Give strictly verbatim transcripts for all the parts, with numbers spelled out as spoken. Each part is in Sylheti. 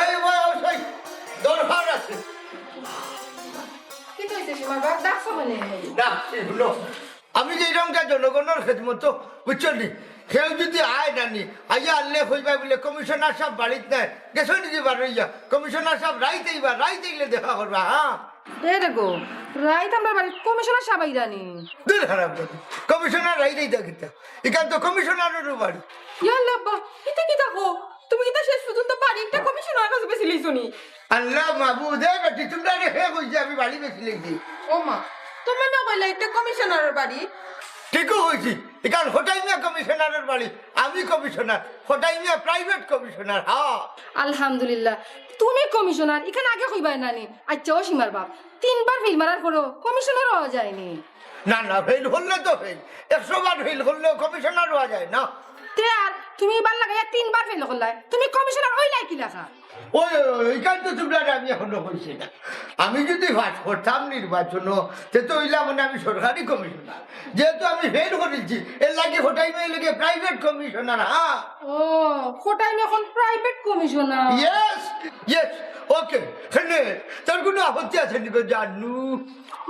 এই ভাই, অবশ্যই দরকার আছে। কিতা অইছে সীমার বাপ? ডাকছো কেনে? না, এই হুনো, আমি যে এরকমটা জনগণর খেদমত, বুঝছো নি? কেউ যদি আয় না নি, আইয়া আনলে কইবা বলে, "কমিশনার সাব বাড়িত নাই, গেছো নি বার অইয়া? কমিশনার সাব রাইত আইবা, রাইত আইলে দেখা করবা, হ্যাঁ?" এ রে গো, রাইত আমরার বাড়িত কমিশনার সাব আইরা নি? দূর হারাম করি, কমিশনার রাইত আইতা কিতা? ইখান তো কমিশনাররও বাড়ি। ইয়াল্লা আব্বা, ইতা কিতা কও? তুমি কিতা শেষ পর্যন্ত বাড়ি একটা কমিশনার কাছে বেচিলাইছো নি? আল্লাহ মাবুদ, এ বেটি, তুমরারে কে কইছে আমি বাড়ি বেচিলাইছি? ও মা, তুমি না কইলা এটা কমিশনারর বাড়ি? ঠিকউ কইছি, ইখান কটাই মিয়া কমিশনারর বাড়ি, আমি কমিশনার, কটাই মিয়া প্রাইভেট কমিশনার, হ্যাঁ। আলহামদুলিল্লাহ, তুমি কমিশনার, ইখান আগে কইবায় না নি? আচ্ছা, ও সীমার বাপ, তিনবার ফেইল মারার পরেও কমিশনার অওয়া যায়নি? না, না, ফেইল করলে তো ফেইল, একশো বার ফেইল করলেও কমিশনার অওয়া যায় না। তে আর তুমি ইবার লাগাইয়া তিনবার ফেইল করলায়, তুমি কমিশনার অইলায় কিলাখান? ওই, ওই, ওই, ইখান তো তুমরারে আমি এখনো কইছি না। আমি যদি পাস করতাম নির্বাচনো, তে তো অইলাম মানে আমি সরকারি কমিশনার। যেহেতু আমি ফেইল করিছি, এর লাগি কটাই মিয়া অইলো গিয়া প্রাইভেট কমিশনার, হ্যাঁ। ও, কটাই মিয়া অখন প্রাইভেট কমিশনার? ইয়েস, ইয়েস, ওকে। কেনে, তোর কুনু আপত্তি আছে নি গো জানু?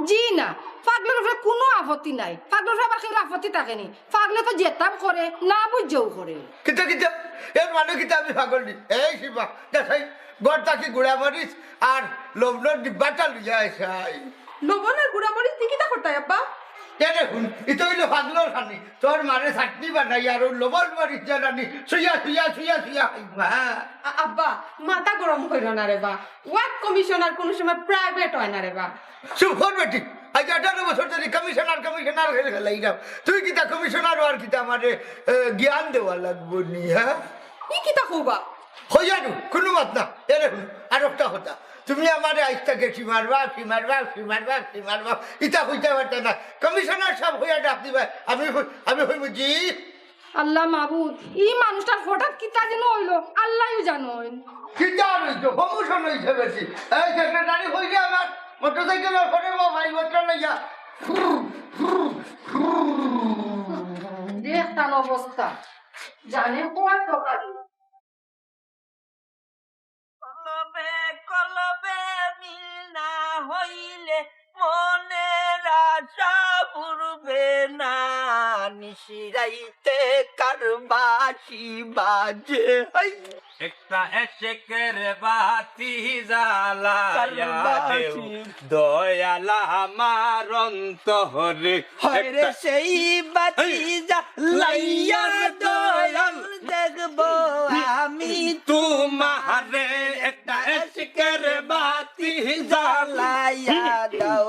জি না, পাগলর উপরে কুনু আপত্তি নাই। পাগলর উপরে আবার কেউর আপত্তি থাকে নি? পাগলে তো যেতা করে, না বুঝিয়াউ করে। কিতা, কিতা? এর মানে কিতা আমি পাগল নি? এই শিবা, দেখাই, ঘর থাকি গুড়া মরিচ আর লবণর ডিব্বাটা লইয়া আইসাই। লবণ আর গুড়া মরিচ দি কিতা করতায় আব্বা? এ দেখুন, ইতা অইলো পাগলর খানি। তোর মারে চাটনি বানাই আর অউ লবণ মরিচ দিয়া রানি, শুইয়া, শুইয়া, শুইয়া, শুইয়া খাইবা, হ্যাঁ। আ-, আব্বা, মাথা গরম কইরো না রে বা। ওয়ার্ড কমিশনার কুনু সময় প্রাইভেট অয় না রে বা। চুপ কর বেটি। আইজ আঠারো বছর ধরি কমিশনার, কমিশনার করি খেলাইরাম। তুই কিতা কমিশনার অওয়ার কিতা আমারে, এ, জ্ঞান দেওয়া লাগবো নি, হ্যাঁ? ই কিতা কইবা? কইয়ারু, কুনু মাত না। এ দেখুন, আরোকটা কথা। তুমি আমারে আইজ থাকি সীমার বাপ, সীমার বাপ, সীমার বাপ, সীমার বাপ, ইতা কইতায় পারতায় না। কমিশনার সাব কইয়া ডাক দিবায়, আমি কই-, আমি কইমু জি। আল্লাহ মাবুদ, ই মানুষটার হঠাৎ কিতা যেন অইলো, আল্লায়উ জানইন। কিতা আর অইতো, promotion অইছে বেশি। এই সেক্রেটারি কই রে আমার? মোটরসাইকেলর পরে ও ভাই, মোটর লইয়া। দেখ তান অবস্থা। জানে কোন দোকানে। কলবে কলবে মিল না হইলে মনের আশা ফুরবে না। নিশিরাইতে কার বাঁশি বাজে, হাই। একটা এশেকের বাতি জ্বালাইয়া দেও, দয়াল আমার অন্তরে। হায় রে একটা সেই বাতি জ্বালাইয়া দয়াল দেখবো আমি তোমারে। একটা এশেকের বাতি জ্বালাইয়া দাও।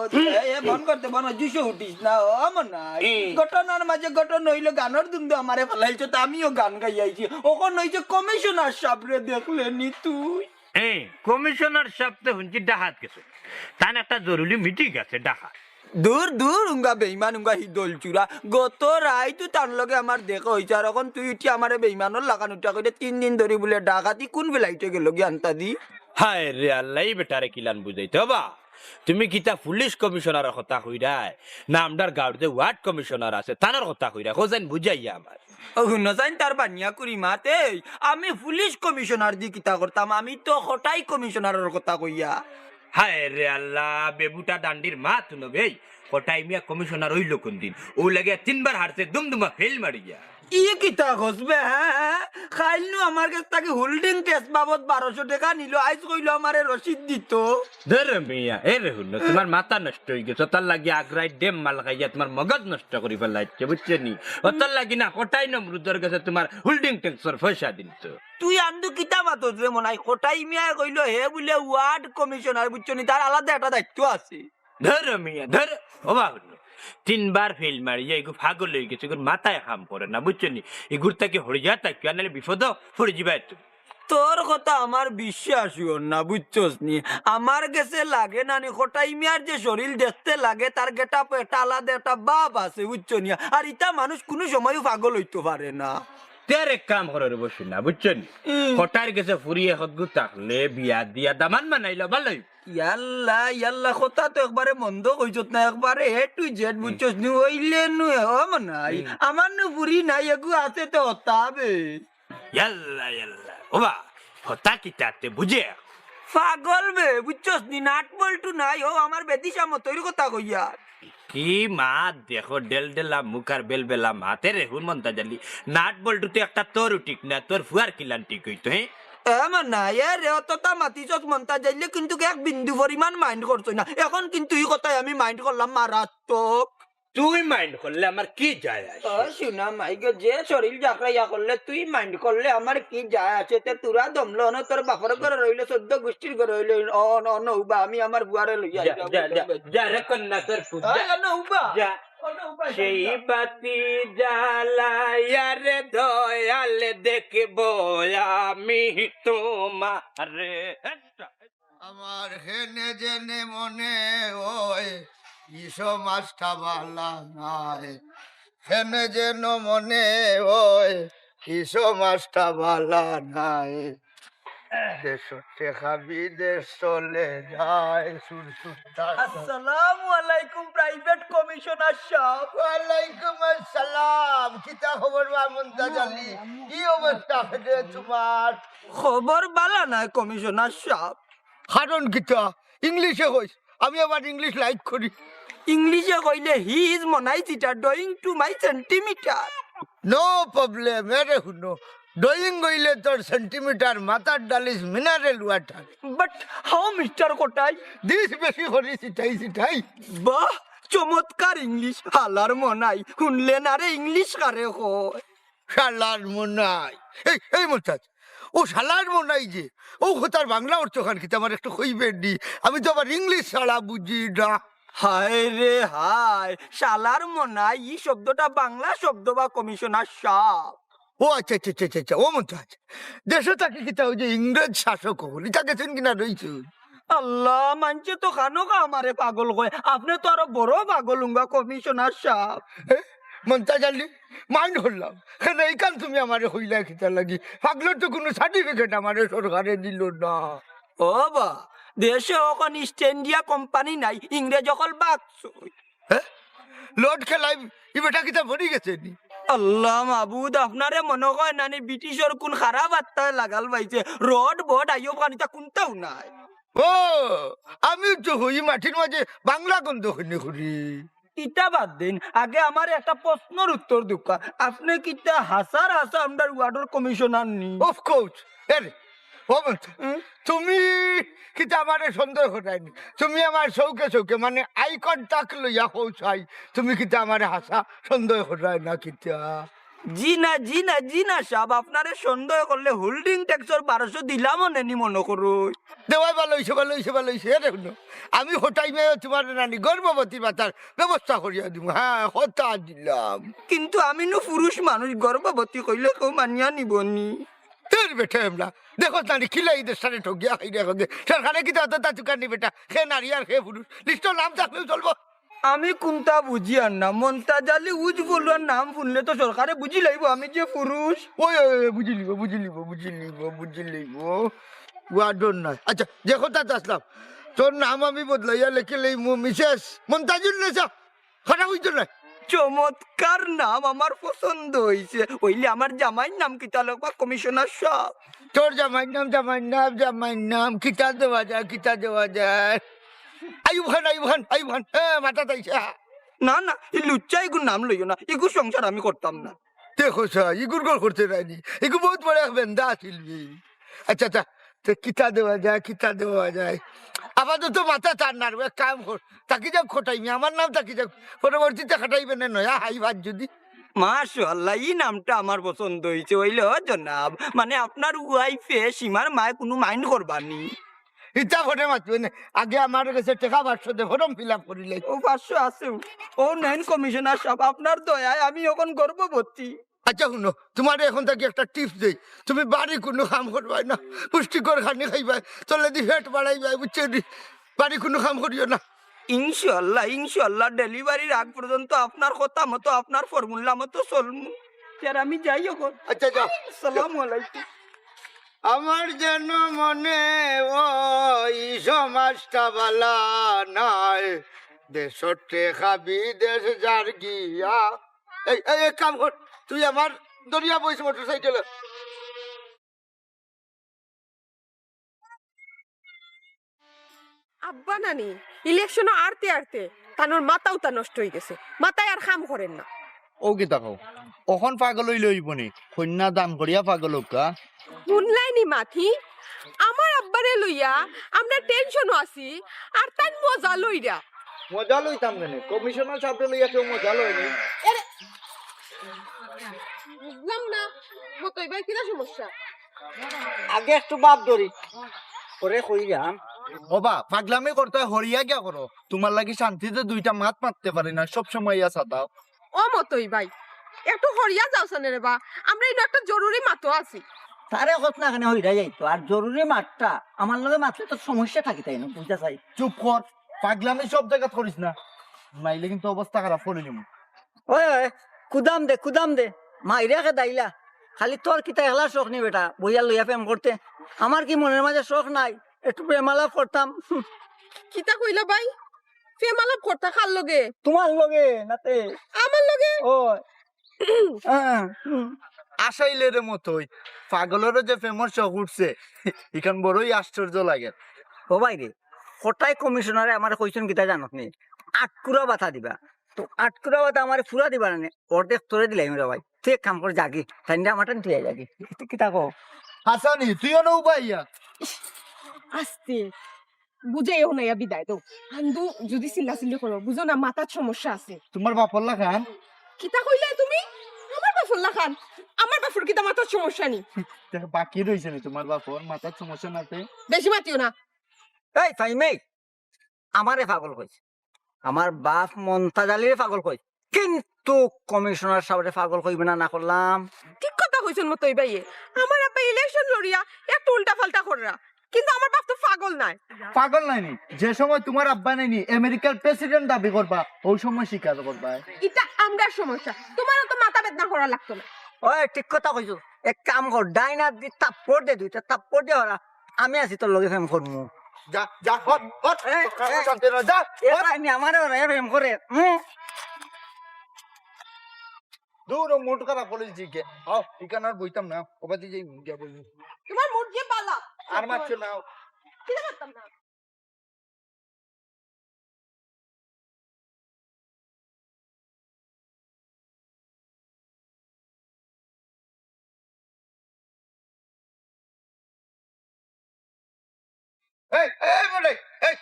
এ, বন্ধ করতে, বন্ধ, জুশো উঠিস না, ও মনাই। হুম। ঘটনার মাঝে ঘটনা অইলো, গানর ধুন্দু আমারে ফালাইছো, তো আমিও গান গাইয়া আইছি। অখন অইছে কমিশনার সাবরে দেখলে নি তুই? এ, কমিশনার সাব তে হুনছি ডাকাত গেছে। তান একটা জরুরি মিটিং আছে ডাকাত। দূর, দূর, উঙ্গা বেইমান, উঙ্গা হিদল চুরা। গত রাইতউ তান লগে আমার দেখা অইছে, আর অখন তুই উঠি আমারে বেইমানর লাখান উঠা কইরে তিন দিন ধরি বুলে ডাকাতি। কুন ফ্লাইটে গেলো গি আন্তাদি? হায় রে আল্লাহ, ই বেটারে কিলান বুঝাইতে বা? তুমি কিতা পুলিশ কমিশনারর কথা কইরায়? না, আমরার গাঁওর যে ওয়ার্ড কমিশনার আছে, তানর কথা কইরায়? কও চাইন বুঝাইয়া আমার। ও হুনো চাইন তার বানিয়া কুড়ি মাত, এই, আমি পুলিশ কমিশনার দি কিতা করতাম? আমি তো কটাই কমিশনারর কথা কইয়ার। হায় রে আল্লাহ, বেবুটা ডান্ডির মাত হুনো বে। কটাই মিয়া কমিশনার অইলো কুনদিন? অউ লাগিয়া তিনবার হারছে দুমদুমা ফেইল মারিয়া। ই কিতা কস বে, হ্যাঁ? কাইল নু আমার গেছ থাকি হোল্ডিং ট্যাক্স বাবদ বারোশো টেকা নিলো, আইজ কইলো আমারে রসিদ দিতো। ধরো মিয়া, এ রে হুনো, তুমার মাথা নষ্ট অইগেছে, তার লাগি আগ্রায় ডেম মাল খাইয়া তুমার মগজ নষ্ট করি ফালাইছে, বুঝছো নি? অতার লাগি না, কটাই নমরুদর গেছে তুমার হোল্ডিং ট্যাক্সর পয়সা দিন তো। তুই আন্দু কিতা মাতস রে মনাই? কটাই মিয়ায় কইলো হে বুলে ওয়ার্ড কমিশনার, বুঝছো নি? তার আলাদা একটা দায়িত্ব আছে। ধরো মিয়া, ধরো। ও বাবা, তিনবার ফেইল মারিয়া ইগু পাগল অইগেছে, ইগুর মাথায় কাম করে না, বুঝছো নি? ইগুর থাকি হরিয়া থাকিও, নাইলে বিপদো পড়ি যিবায় তুমি। তোর কথা আমার বিশ্বাস অর না, বুঝছস নি? আমার গেছে লাগে না নি, কটাই মিয়ার যে শরীল দেখতে লাগে, তার গেটআপো একটা আলাদা একটা ভাব আছে, বুঝছো নি? আর ইতা মানুষ কুনু সময়ও পাগল অইতো পারে না। তে আর এক কাম করো রে বসু না, বুঝছো নি? হুম। কটাইর গেছে ফুরি একগু থাকলে বিয়া দিয়া দামান বানাইলো ভালা অইবো। ইয়াল্লা, ইয়াল্লা, কথা তো একবারে মন্দ কইছত না, একবারে A to Z, হুম। বুঝছস নি? অইলে নু, ও মনাই, হুম। আমার নু ফুরি নাই, এগু আছে তে অতা বে। ইয়াল্লা, ইয়াল্লা। ওবা, কথা কিতা তে বুঝে? পাগল বে, বুঝছস নি? নাট বল্টু নাই, ও আমার বেদিশা মতোর কথা কইয়ার। কি মাত দেখো, ডেলডেলা মুখ আর বেলবেলা মাত। এরে হুন মন্তাজ আলী, নাট বল্টু তো একটা তোর ঠিক না, তোর ফুয়ার কিলান ঠিক অইতো, হে? এ মনাই, এরে অতটা মাতিছস মন্তাজ আলীয়ে কিন্তু এক বিন্দু পরিমাণ mind করছইন না। এখন কিন্তু ই কথায় আমি mind করলাম মারাত্মক। তুই mind করলে আমার কি যায় আসে? ও সোনা মাই গো, যে শরীর জাকড়াইয়া করলে তুই mind করলে আমার কি যায় আসে? তে তোরা দমলো না, তোর বাপর ঘরে রইলে, চৌদ্দ গুষ্টির ঘরে রইলে, অ, অ, অ, নৌবা, আমি আমার বুয়ারে লইয়া যা, আইলাম। যা, যা, যা রে কন্যা তোর ফুত, যা। অ, নৌবা। যা। অ, নৌবা, সেই যা। বাতি জ্বালাইয়া রে দয়াল দেখবো আমি তোমারে। আমার হেনে যেনে মনে হয়, ইসো মাছটা বালা নাই। হেনে যেন মনে হয়, ইসো মাছটা বালা নাই। দেশ টেকা বিদেশ চলে যায়, সুর সুর তার তাল। আসসালামু আলাইকুম, private commissioner সাব। ওয়ালাইকুম আসসালাম। কিতা খবর বা মন্তাজ আলী? কি অবস্থা রে তোমার? খবর বালা নায়, commissioner সাব। কারণ কিতা? ইংলিশে কইস, আমি আবার ইংলিশ like করি। ইংলিশে কইলে, "He is Monai cheater doing to my centimeter." No problem, এরে হুনো, doing অইলে তোর centimeter মাথার Dalis mineral water। But how, Mister কটাই? দিস বেশি করি ছিটাই ছিটাই। বাহ, চমৎকার ইংলিশ, হালার মনাই। হুনলে না রে, ইংলিশ কারে কয়? শালার মনাই। এই, এই মন্তাজ, ও শালার মনাই যে, ও কথার বাংলা অর্থ খান কিতা আমার একটু কইবে নি? আমি তো আবার ইংলিশ ছাড়া বুঝি না। হায় রে হায়, শালার মনাই, ই শব্দটা বাংলা শব্দ বা commissioner সাব? ও আচ্ছা, আচ্ছা, আচ্ছা, আচ্ছা, আচ্ছা, ও মন্তাজ, দেশো থাকি কিতা ওই যে ইংরেজ শাসক অকল, ইতা গেছইন কিনা রইছইন? আল্লাহ, মানষে তো খানোকা আমারে পাগল কয়, আপনে তো আরো বড় পাগল উঙ্গা commissioner সাব। এ, মন্তাজ আলী, mind করলাম। কেনে ইখান তুমি আমারে কইলায় কিতার লাগি? পাগলর তো কুনু certificate আমারে সরকারে দিলো না। ও বা, দেশো অখন East India company নাই, ইংরেজ অকল বাকছইন। হে? Lord খেলাই, ই বেটা কিতা মরি গেছে নি? আল্লাহ মাবুদ, আপনারে মনো কয় না নি ব্রিটিশর কুন খারাপ আত্মায় লাগাল পাইছে? রড বড আইয়ুব খান ইতা কুনটাও নাই। ও, আমিও তো কই মাটির মাঝে বাংলা গন্ধ কেনে করি। ইতা বাদ দেইন, আগে আমারে একটা প্রশ্নর উত্তর দেউক্কা। আপনে কিতা হাছার হাছা আমরার ওয়ার্ডর commissioner নি? Of course। এরে, ও বন্ধু, হুম? তুমি কিতা আমারে সন্দেহ করায় নি? তুমি আমার চউখে চউখে, মানে, eye contact লইয়া কও চাই, তুমি কিতা আমারে হাছা সন্দেহ করায় না কিতা? জি না, জি না, জি না সাব, আপনারে সন্দেহ করলে holding tax-র বারোশো দিলাম অনে নি মনো করো। দেওয়াই ভালা অইছে, ভালা অইছে, ভালা অইছে। এরে হুনো, আমি হটাই মেয়ে তোমার নানি গর্ভবতী মাতার ব্যবস্থা করিয়া দিমু। হ্যাঁ, কথা দিলাম। কিন্তু আমি নু পুরুষ মানুষ, গর্ভবতী কইলে কেউ মানিয়া নিবো নি। তোর বেটা এমলা। দেখো জানি কিলা ই দেশটারে ঠগিয়া খাই রে এখন। সরকারে কিতা অত তা তুকার নি বেটা? কে নারী আর কে পুরুষ? List-ও নাম থাকলেও চলবো। আমি কুনতা বুঝিয়ার না। মন্তাজ আলী উজ বলুয়ার নাম হুনলে তো সরকারে বুঝি লাইবো আমি যে পুরুষ। ওই, ওই, ওই, বুঝি লিবো, বুঝি লিবো, বুঝি লিবো, বুঝি লিবো। ওয়ার্ডর নায়। আচ্ছা, যে কথাত আছলাম, তোর নাম আমি বদলাইয়া লেখি লইমু মিসেস মন্তাজুন নেসা। খারাপ অইতো নায়। চমৎকার নাম, আমার পছন্দ অইছে। অইলে আমার জামাইর নাম কিতা লেখবা, কমিশনার সাব? তোর জামাইর নাম, জামাইর নাম, জামাইর নাম, কিতা দেওয়া যায়, কিতা দেওয়া যায়? আইয়ুব খান, আইয়ুব খান, আইয়ুব খান, এ, মাথাত আইছে। না, না, ই লুচ্চা ইগুর নাম লইও না, ইগুর সংসার আমি করতাম না। দেখো সা, ইগুর ঘর করতে নায় নি, ইগু বউত বড় এক বেন্দা আছিল বে। আচ্ছা, আচ্ছা, তে কিতা দেওয়া যায়, কিতা দেওয়া যায়? আপাতত মাথাত আর না রে, এক কাম কর, থাকি যাউক খটাই মি, আমার নাম থাকি যাউক, পরবর্তীতে খাটাইবে নে নয়া হাই ভাত যদি। মাশাআল্লাহ, ই নামটা আমার পছন্দ অইছে। অইলে ও জনাব, মানে আপনার ওয়াইফে সীমার মায় কুনু mind করবা নি? ইতা পরে মাতবে নে, আগে আমার গেছে টেকা পাঁচশো দে, form fill up করিলাই। ও পাঁচশো আছে। ও নেন কমিশনার সাব, আপনার দয়ায় আমি অখন গর্ভবতী। আচ্ছা হুনো, তুমারে অখন থাকি একটা tips দেই, তুমি বাড়ি কুনু কাম করবায় না, পুষ্টিকর খানি খাইবায়, তলেদি পেট বাড়াইবায়, বুঝছো নি? বাড়ি কুনু কাম করিও না। ইনশাআল্লাহ, ইনশাআল্লাহ, delivery-র আগ পর্যন্ত আপনার কথা মতো, আপনার formula মতো চলমু। স্যার, আমি যাই অখন। আচ্ছা, যাও। আসসালামু আলাইকুম। আমার যেন মনে অয় সমাজটা বালা নায়, দেশর টেকা বিদেশ যার গিয়া। এই, এই, এক কাম কর, তুই আমার দরিয়া বইস মোটরসাইকেলে। আব্বা নানি, ইলেকশনও আরতে আরতে তানর মাথাউতা নষ্ট অইগেছে, মাথায় আর কাম করের না। অউ কিতা কও, অখন পাগল অইলে অইবো নি? কইন্যা দান করিয়া পাগল অউক্কা। হুনলায়নি মাত, হি? আমার আব্বারে লইয়া আমরা টেনশনও আছি, আর তাইন মজা লইরা। মজা লইতাম কেনে? কমিশনার সাবরে লইয়া কেউ মজা লয়নি। এরে, বুঝলাম না, মতই ভাই, কিতা সমস্যা? আগে একটু বাপ ধরি, পরে কইরাম। ওবা, পাগলামি করতে অয়, হরিয়া গিয়া করো। তুমার লাগি শান্তিতে দুইটা মাত মাততে পারি না, সব সময় ইয়া সাতাও। ও মতই ভাই, একটু হরিয়া যাও সানে রে বা, আমরা ইনো একটা জরুরি মাতো আছি। তারে কত না কেনে হইরা যাইতো, আর জরুরি মাতটা আমার লগে মাতলে তো সমস্যা থাকি তাই না, বুঝা চাই। চুপ কর, পাগলামি সব জাগাত করিস না, নাইলে কিন্তু অবস্থা খারাপ করি নিমু। ওই, ওই, কুদাম দে, কুদাম দে। মাইরা কে দাইলা। খালি তোর কিতা একলা শখ নি বেটা, বইয়া লইয়া প্রেম করতে? আমার কি মনের মাঝে শখ নাই? একটু প্রেম আলাপ করতাম। কিতা কইলা ভাই? প্রেম আলাপ করতা কার লগে? তুমার লগে, নাতে। আমার লগে? ওই। আহ, হুম। আসাইলে রে মতই, পাগলরও যে প্রেমর শখ উঠছে, ইখান বড়ই আশ্চর্য লাগে। ও ভাই রে, কটাই কমিশনারে আমারে কইছইন কিতা জানত নি? আটকুরা বাতা দিবা। তো আটকুরা বাতা আমারে পুরা দিবা না নি? অর্ধেক তোরে দিলাইমু রে ভাই। তুই এক কাম কর, যাগি। তাইনরে আমার টান তুই যাগি। তুই কিতা কও? হাসানি, তুইও নৌ ভাইয়া। আস্তে। বুঝাইয়া হুনাইয়া বিদায় দেও। হান্দু যুদি চিল্লাচিল্লি করো, বুঝো না মাথাত সমস্যা আছে। তুমার বাপর লাখান? কিতা কইলায় তুমি? আমার বাপর লাখান? আমার বাপর কিতা মাথাত সমস্যা নি? বাকি রইছে নি তুমার বাপর মাথাত সমস্যা নাতে? বেশি মাতিও না। এই ফাইমে, আমারে পাগল কইছ, আমার বাপ মন্তাজ আলীরে পাগল কইছ, কিন্তু কমিশনার সাবরে পাগল কইবে না, না করলাম। ঠিক কথা কইছইন মতই ভাইয়ে, আমার আব্বা ইলেকশন লড়িয়া একটু উল্টা পাল্টা কররা, কিন্তু আমার বাপ তো পাগল নায়। পাগল নায় নি, যে সময় তুমার আব্বা নায় নি আমেরিকার প্রেসিডেন্ট দাবি করবা, অউ সময় স্বীকার করবা। ইটা আমরার সমস্যা, তুমারও তো মাথা বেদনা করা লাগতো না। ওই, ঠিক কথা কইছো। এক কাম কর, ডাইন আত দি থাপ্পড় দে, দুইটা থাপ্পড় দে ওরা। আমি আছি তোর লগে প্রেম করমু। যা, যা, হট, হট। এ, তোর কাছে এ, শান্তি না, যা, এ হট। ভাই, নি আমারে ওরা প্রেম করে। হুম। দূর, ও মুড খারাপ করি দিছে কে। আও, ইখান আর বইতাম না। ওবাদি যাই, গিয়া বই। তুমার মুড যে বালা। আর মারছো না। কিতা করতাম না। এই, এই, বলে, এই,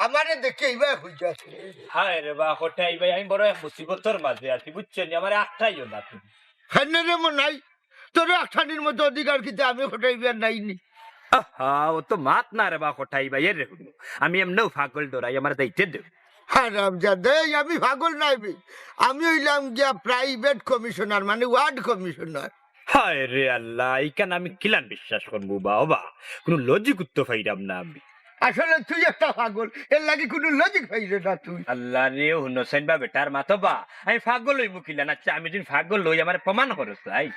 আমারে দেখে এইবার হয়ে যাচ্ছে। হায় রে বা, কটাই ভাই, আমি বড় এক মুসিবতর মাঝে আছি, বুঝছো নি? আমারে আটকাইও না তুমি। কেনে রে মনাই, তোরে আটকানির মতো অধিকার কিতা আমি কটাই বিয়ার নাই নি? আহা, অত মাত না রে বা কটাই ভাই, এরে হুনো, আমি এমনেও পাগল ডরাই, আমারে যাইতে দেও। হারামজাদা, এই আমি পাগল নায় বে, আমি অইলাম গিয়া প্রাইভেট কমিশনার, মানে ওয়ার্ড কমিশনার। হায় রে আল্লাহ, ইখান আমি কিলান বিশ্বাস করমু বা, ওবা, কুনু লজিক উত্তর পাইরাম না আমি। আসলে তুই একটা পাগল, এর লাগি কুনু লজিক পাইরে না তুই। আল্লাহ রে, হুনছইন বা বেটার মাতো বা, আমি পাগল অইমু কিলান? আচ্ছা, আমি যদি পাগল অই, আমারে প্রমাণ করো চাই।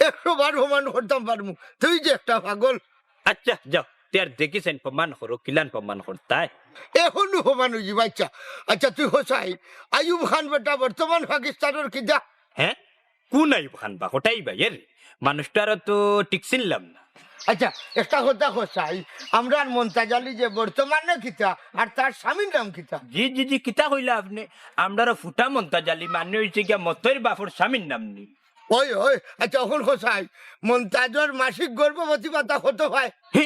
একশো বার প্রমাণ করতাম পারমু, তুই যে একটা পাগল। আচ্ছা, যাও, তে আর দেখিছইন, প্রমাণ করো, কিলান প্রমাণ করতায়? এখনো প্রমাণ অইযিবো, আচ্ছা। আচ্ছা, তুই ক চাই, আইয়ুব খান বেটা বর্তমান পাকিস্তানর কিতা? হ্যাঁ? কুন আইয়ুব খান বা? কটাই ভাই, এরে? মানুষটারে তো ঠিক চিনলাম না। আচ্ছা, একটা কথা ক চাই, আমরার মন্তাজ আলী যে বর্তমানে কিতা, আর তার স্বামীর নাম কিতা? জি, জি, জি, কিতা কইলা আপনে? আমরার ফুটা মন্তাজ আলী, মানে অইছে গিয়া মতইর বাপর স্বামীর নাম নি। ওই, ওই, আচ্ছা, অখন ক চাই, মন্তাজর মাসিক গর্ভবতী ভাতা কত পায়? হি?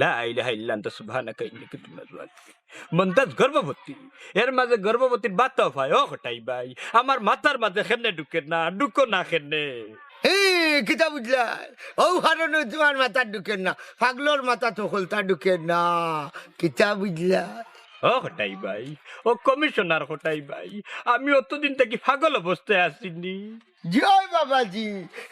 লা ইলাহা ইল্লা আনতা সুবহানাকা ইন্নী কুনতু মিনাজ জালিমিন। মন্তাজ গর্ভবতী, এর মাঝে গর্ভবতীর ভাতাও পায়। ও কটাই ভাই, আমার মাথার মাঝে কেনে ঢুকে না, ঢুকো না কেনে? হে, কিতা বুঝলায়? অউ কারণে তুমার মাথাত ঢুকে না, পাগলর মাথাত হকলতা ঢুকে না। কিতা বুঝলায়? ও কটাই ভাই, ও কমিশনার কটাই ভাই, আমি অতদিন থাকি পাগল অবস্থায় আছি নি। জি অয় বাবাজি,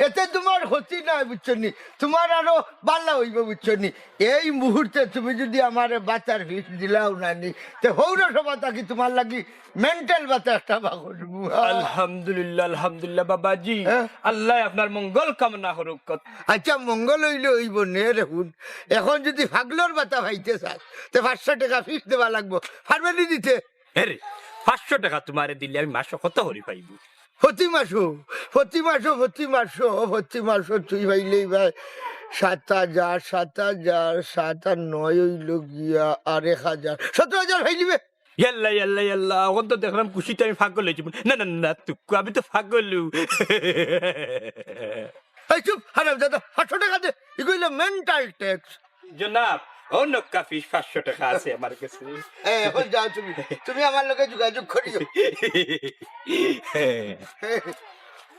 এতে তুমার ক্ষতি নাই, বুঝছো নি? তুমার আরো ভালা অইবো, বুঝছো নি? এই মুহূর্তে তুমি যদি আমারে বাঁচার ফিস দিলাও না নি, তে পৌরসভা থাকি তুমার লাগি মেন্টাল বাতা একটা বার করমু। আলহামদুলিল্লাহ, আলহামদুলিল্লাহ বাবাজি। হ্যাঁ? আল্লায় আপনার মঙ্গল কামনা করুক। আচ্ছা, মঙ্গল অইলে অইবো নে রে হুন। অখন যদি পাগলর বাতা পাইতে চাস, তে পাঁচশো টেকা ফিস দেওয়া লাগবো। পারবে নি দিতে? এরে, পাঁচশো টেকা তুমারে দিলে আমি মাসো কত করি পাইমু? প্রতি মাসো, প্রতি মাসো, প্রতি মাসো, প্রতি মাসো তুই পাইলেই ভাই। সাত হাজার, সাত হাজার, সাত আর নয় অইলো গিয়া আরেক হাজার, সতেরো হাজার পাইলিবে। ইয়াল্লা, ইয়াল্লা, ইয়াল্লা, অখন তো দেখলাম খুশিতে আমি পাগল অইযিমু। না, না, না, তুক্কু, আমি তো পাগল। এই চুপ, হারামজাদা, পাঁচশো টেকা দে, ইগু অইলো mental tax। জনাব, ও নক্কা ফিস, পাঁচশো টেকা আছে আমার কাছে। এ, অখন যাও তুমি, তুমি আমার লগে যোগাযোগ করিও।